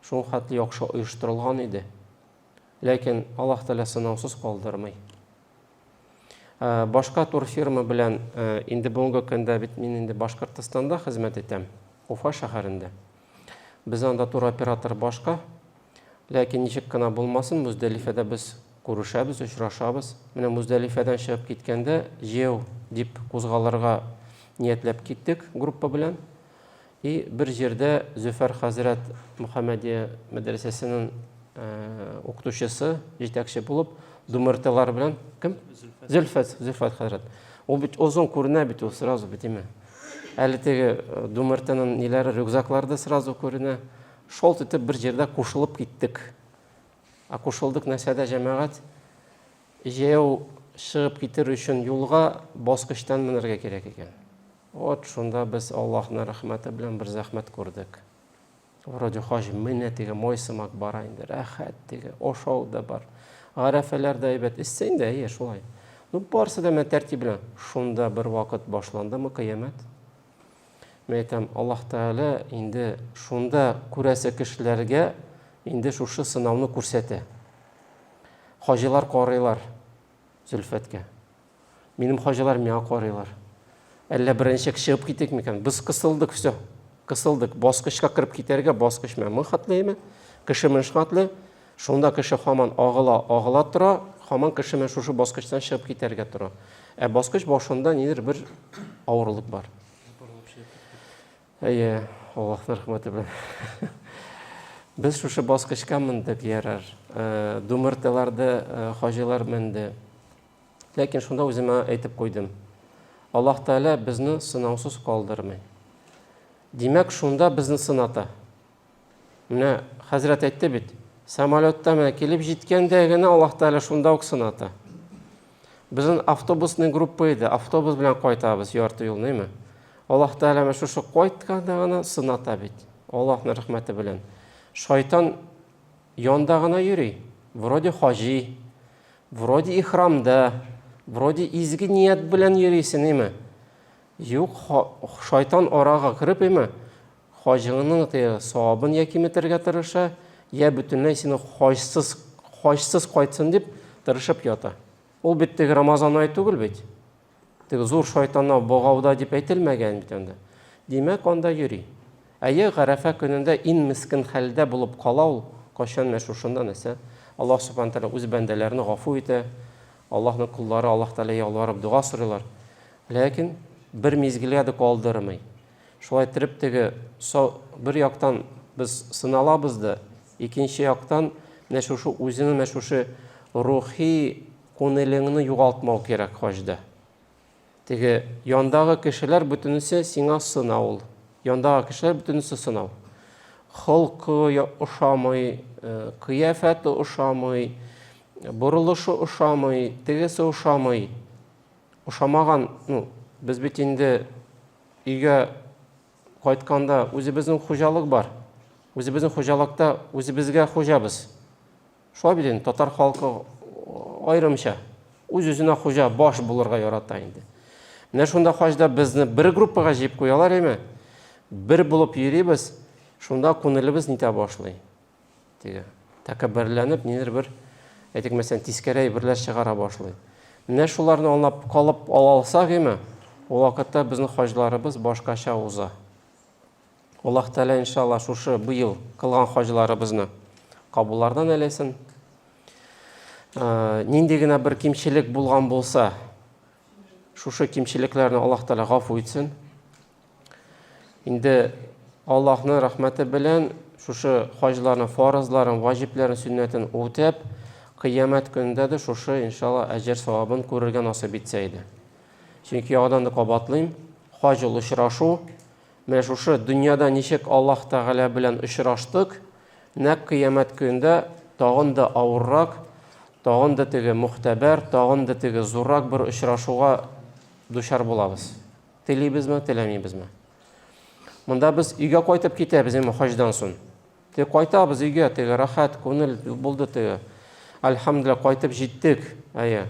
Шул хәтле яхшы оештырылган иде. Ләкин Аллаһ Тәгалә сынаусыз калдырмый. Э, башка турфирма белән э, инде бүгенге көндә бит мин инде Башкортстанда хезмәт итәм, Уфа шәһәрендә. Без анда туроператор башка. Ләкин ничек кенә булмасын, Мөздәлифәдә без күрешәбез, очрашабыз. Менә Мөздәлифәдән чыгып киткәндә, җәяү дип кузгалырга ниятләп киттек группа белән. И бер җирдә Зөфәр хәзрәт Мөхәммәдия мәдрәсәсенең укытучысы, җитәкче булып, думертелар белән кем? Зөлфәт, Зөлфәт хәзрәт. Ул бит озын күренә бит ул сразу бит, димә. Әле теге думертының ниләре, рюкзаклары да сразу күренә. Шолт итеп бер җирдә кушылып киттек. Ә кушылдык нәрсәдә, җәмәгать? Җәяү чыгып китер өчен юлга баскычтан менәргә кирәк икән. Вот шунда без Аллаһның рәхмәте белән бер зәхмәт күрдек. Вроде хаҗ менә теге май сымак бара инде, рәхәт теге, ашау да бар. Гарәфәләр дә әйбәт, эссе инде, әйе, шулай. Ну, барысы да менә тәртип белән. Шунда бер вакыт башландымы кыямәт? Мин әйтәм, Аллаһ Тәгалә инде шунда күрәсе кешеләргә инде шушы сынауны күрсәтә. Хаҗилар карыйлар Зөлфәткә. Минем хаҗилар миңа карыйлар. Әллә беренче чыгып китик микән? Без кысылдык, все. Кысылдык. Баскычка кереп китәргә баскыч менә моң хәтлеме? Кеше менә хәтле. Шунда кеше һаман агыла, агыла тора, һаман кеше менә шушы баскычтан чыгып китәргә тора. Ә баскыч башында нидер бер авырлык бар. Әйе, Аллаһның рәхмәте белән. Без шушы баскычка мендек, ярар. Э, Думырталарда э, хаҗилар менде. Ләкин шунда үземә әйтеп куйдым. Аллаһ Тәгалә безне сынаусыз калдырмый. Димәк, шунда безне сыната. Менә хәзрәт әйтте бит, Самолетта менә килеп җиткәндә генә Аллаһ Тәгалә шунда ук сыната. Безнең автобусный группа иде, автобус белән кайтабыз ярты юлны, әйме? Аллаһ Тәгалә менә шушы кайтканда гына сыната бит. Аллаһның рәхмәте белән. Шайтан янда гына йөри. Вроде хаҗи, вроде ихрамда, вроде изге ният белән йөрисең, әйме? Юк, шайтан арага кереп, әйме? Хаҗыңның теге савабын я киметергә тырыша, я бөтенләй сине хаҗсыз, хаҗсыз кайтсын дип тырышып ята. Ул бит теге Рамазан ае түгел бит. Теге зур шайтаннар богауда дип әйтелмәгән бит анда. Димәк, анда йөри. Әйе, Гарәфә көнендә ин мескен хәлдә булып кала ул, кайчан менә шушында нәрсә? Аллаһ Субхана Тәгалә үз бәндәләрен гафу итә. Аллаһның коллары Аллаһ Тәгаләгә ялварып дога сорыйлар. Ләкин бер мизгелгә дә калдырмый. Шулай иттереп теге бер яктан без сыналабыз да, икенче яктан менә шушы үзеңне менә шушы рухи күңелеңне югалтмау кирәк хаҗда. Теге яндагы кешеләр бөтенесе сиңа сынау ул. Яндагы кешеләр бөтенесе сынау. Холкы ошамый, э, кыяфәте ошамый, борылышы ошамый, тегесе ошамый. Ошамаган, ну, без бит инде Өйгә кайтканда үзебезнең хуҗалык бар. Үзебезнең хуҗалыкта үзебезгә хуҗабыз. Шулай бит инде, татар халкы аерымча үз-үзенә хуҗа, баш булырга ярата инде. Менә шунда хаҗда безне бер группага җыеп куялар име? Бер булып йөрибез, шунда күңелебез нитә башлый. Теге тәкәбберләнеп, нидер бер, әйтик, мәсәлән, тискәре әйберләр чыгара башлый. Менә шуларны аңлап калып ала алсак име, ул вакытта безнең хаҗларыбыз башкача уза. Аллаһ Тәгалә иншалла шушы быел кылган хаҗларыбызны кабуллардан әйләсен. Э, нинди генә бер кимчелек булган булса, шушы кимчелекләрне Аллаһ Тәгалә гафу итсен. Инде Аллаһның рәхмәте белән шушы хаҗларның фарызларын, ваҗибләрен, сөннәтен үтәп, кыямәт көнендә дә шушы, иншалла, әҗер савабын күрергә насыйп итсә иде. Чөнки яңадан да кабатлыйм, хаҗ ул очрашу. Менә шушы дөньяда ничек Аллаһ Тәгалә белән очраштык, нәкъ кыямәт көнендә тагын да авыррак, тагын да теге мөхтәбәр, тагын да теге зуррак бер очрашуга дучар булабыз. Телибезме, теләмибезме? Монда без өйгә кайтып китәбез инде хаҗдан соң. Теге кайтабыз өйгә, теге рәхәт, күңел булды теге. Альхамдулилла, кайтып җиттек. Әйе.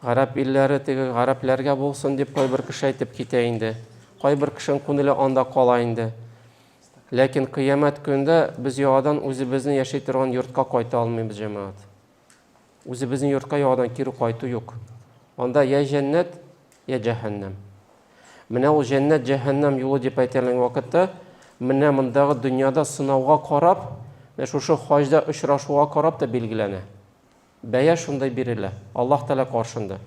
Гарәп илләре теге гарәпләргә булсын дип кайбер кеше әйтеп китә инде. Кайбер кешенең күңеле анда кала инде. Ләкин кыямәт көнендә без яңадан үзебезне яши торган йортка кайта алмыйбыз, җәмәгать. Үзебезнең йортка яңадан кире кайту юк. Анда я җәннәт, я җәһәннәм. Менә ул җәннәт, җәһәннәм юлы дип әйтелгән вакытта, менә мондагы дөньяда сынауга карап, менә шушы хаҗда очрашуга карап та билгеләнә. Бәя шундай бирелә, Аллаһ Тәгалә каршында.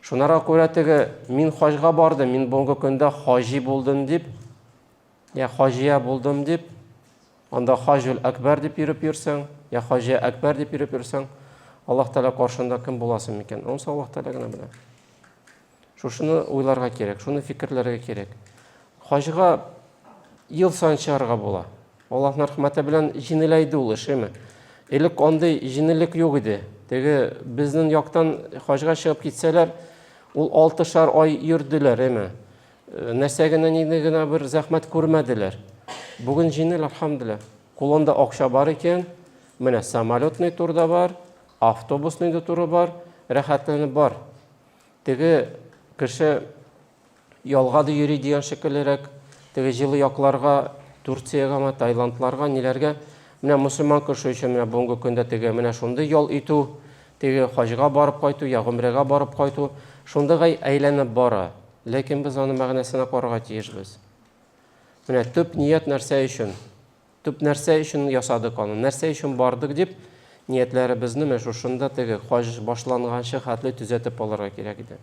Шунара күрә теге мин хаҗга бардым, мин бүгенге көндә хаҗи булдым дип, я хаҗия булдым дип, анда хаҗул әкбәр дип йөреп йөрсәң, я хаҗия әкбәр дип йөреп йөрсәң, Аллаһ Тәгалә каршында кем буласың микән? Анысы Аллаһ Тәгалә генә белә. Шушыны уйларга кирәк, шуны фикерләргә кирәк. Хаҗга ел саен чыгарга була. Аллаһның рәхмәте белән җиңеләйде ул эш, әйме? Элек андый җиңеллек юк иде. Теге безнең яктан хаҗга чыгып китсәләр, ул алтышар ай йөрделәр, әйме? Нәрсә генә нинди генә бер зәхмәт күрмәделәр. Бүген җиңел, әлхәмдүлилләһ. Кулында акча бар икән, менә самолетный тур да бар, автобусный да туры бар, рәхәтләнеп бар. Теге кеше ялга да йөри дигән шикеллерәк, теге җылы якларга, Турциягәме, Таиландларга, ниләргә. Менә мөселман кеше өчен менә бүгенге көндә теге менә шундый ял итү, теге хаҗга барып кайту, я гомрәгә барып кайту, шундыйга әйләнеп бара. Ләкин без аны мәгънәсенә карарга тиешбез. Менә төп ният нәрсә өчен? Төп нәрсә өчен ясадык аны? Нәрсә өчен бардык дип, ниятләребезне менә шушында теге хаҗ башланганчы хәтле төзәтеп алырга кирәк иде.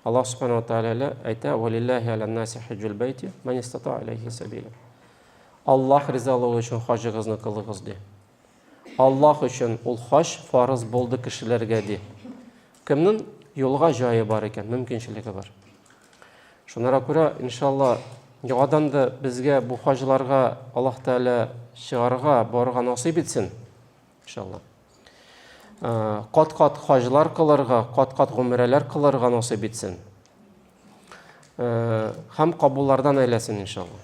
Аллаһ субхана ва тааля әйтә: "Валиллаһи аля наси хаҗҗул бәйти ман истата иләйһи сәбила". Аллаһ ризалыгы өчен хаҗыгызны кылыгыз ди. Аллаһ өчен ул хаҗ фарыз булды кешеләргә ди. Кемнең юлга җае бар икән, мөмкинчелеге бар. Шунара күрә, иншалла, яңадан да безгә бу хаҗларга Аллаһ Тәгалә чыгарга, барырга насыйп итсен. Иншалла. Кат-кат хаҗлар кылырга, кат-кат гомрәләр кылырга насыйп итсен. Һәм кабуллардан әйләсен, иншалла.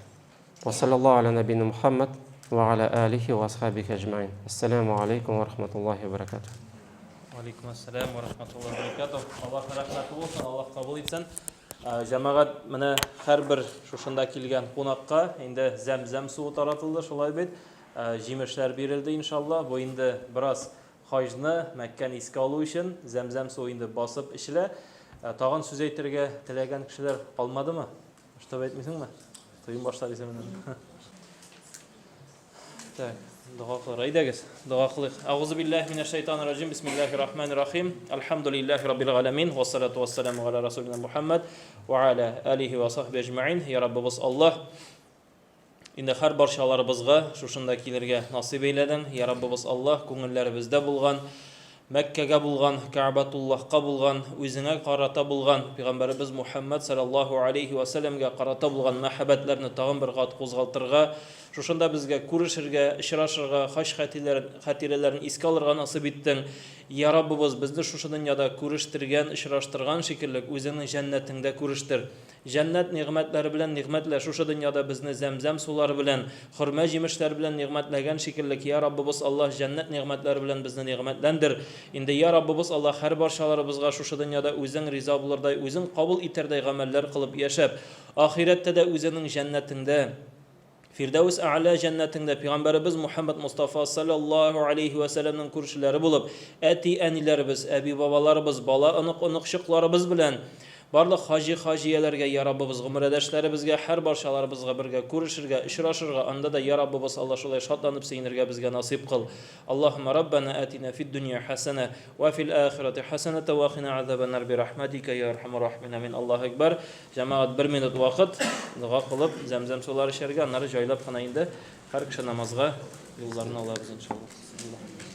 Ва саллаллаху аля набина Мухаммад ва аля алихи ва асхабихи әҗмәин. Ассаламу алейкум ва рахматуллахи ва баракатух. Алейкум ассалам ва рахматуллахи ва баракатух. Аллаһ рәхмәте булсын, Аллаһ кабул итсен. Җәмәгать, менә һәрбер шушында килгән кунакка инде зәм-зәм суы таратылды, шулай бит. Җимешләр бирелде, иншалла. Бу инде бераз хаҗны, Мәккәне искә алу өчен зәм-зәм суы инде басып эчелә. Тагын сүз әйтергә теләгән кешеләр калмадымы? Что әйтмисеңме? Тыйым башлар исеменнән. Так, дога кылыр. Әйдәгез, дога кылыйк. Әгъузу биллаһи минәш шайтанир раҗим. Бисмиллаһир рахманир рахим. Әлхәмдүлиллаһи раббил галәмин. Вассалату вассаламу аля расулина Мухаммад ва аля алихи ва сахби әҗмәин. Я Раббыбыз Аллаһ, инде һәр барчаларыбызга шушында килергә насыйп әйләдең. Я Раббыбыз Аллаһ, күңелләребездә булган Мәккәгә булган, Кәгъбәтуллаһка булган, үзеңә карата булган, пәйгамбәребез Мухәммәд салләллаһу аләйһи вә сәлләмгә карата булган мәхәббәтләрне тагын бер кат кузгалтырга, шушында безгә күрешергә, очрашырга, хаҗ хатирәләрен искә алырга насыйп иттең. Йа Раббыбыз, безне шушы дөньяда күрештергән, очраштырган шикеллек, үзеңнең җәннәтеңдә күрештер. Җәннәт нигъмәтләре белән нигъмәтлә, шушы дөньяда безне зәмзәм сулары белән, хөрмә җимешләре белән нигъмәтләгән шикеллек, йа Раббыбыз Аллаһ, җәннәт нигъмәтләре белән безне нигъмәтләндер. Инде, йа Раббыбыз Аллаһ, һәрбарчаларыбызга шушы дөньяда Үзең риза булырдай, Үзең кабул итәрдәй гамәлләр кылып яшәп, ахирәттә дә Үзеңнең җәннәтеңдә, Фирдәвес Әгълә җәннәтеңдә пәйгамбәребез Мухәммәд Мостафа салләллаһу аләйһи вә сәлләмнең күршеләре булып, әти-әниләребез, әби-бабаларыбыз, бала-онык-оныкчыкларыбыз белән барлык хаҗи-хаҗияләргә, йа Раббыбыз, гомрәдәшләребезгә, һәрбарчаларыбызга бергә күрешергә, очрашырга, анда да, йа Раббыбыз Алла, шулай шатланып сөенергә безгә насыйп кыл. Аллаһуммә Раббәнә әтинә фид-дөнья хәсәнә вә фил ахирәти хәсәнәтә вә кина азабәннар бирахмәтикә йа әрхәмәр рахимин. Амин. Аллаһу әкбәр. Җәмәгать, бер минут вакыт, дога кылып, зәмзәм сулары эчәргә, аннары җайлап кына инде һәр кеше намазга юлларын алабыз, иншалла.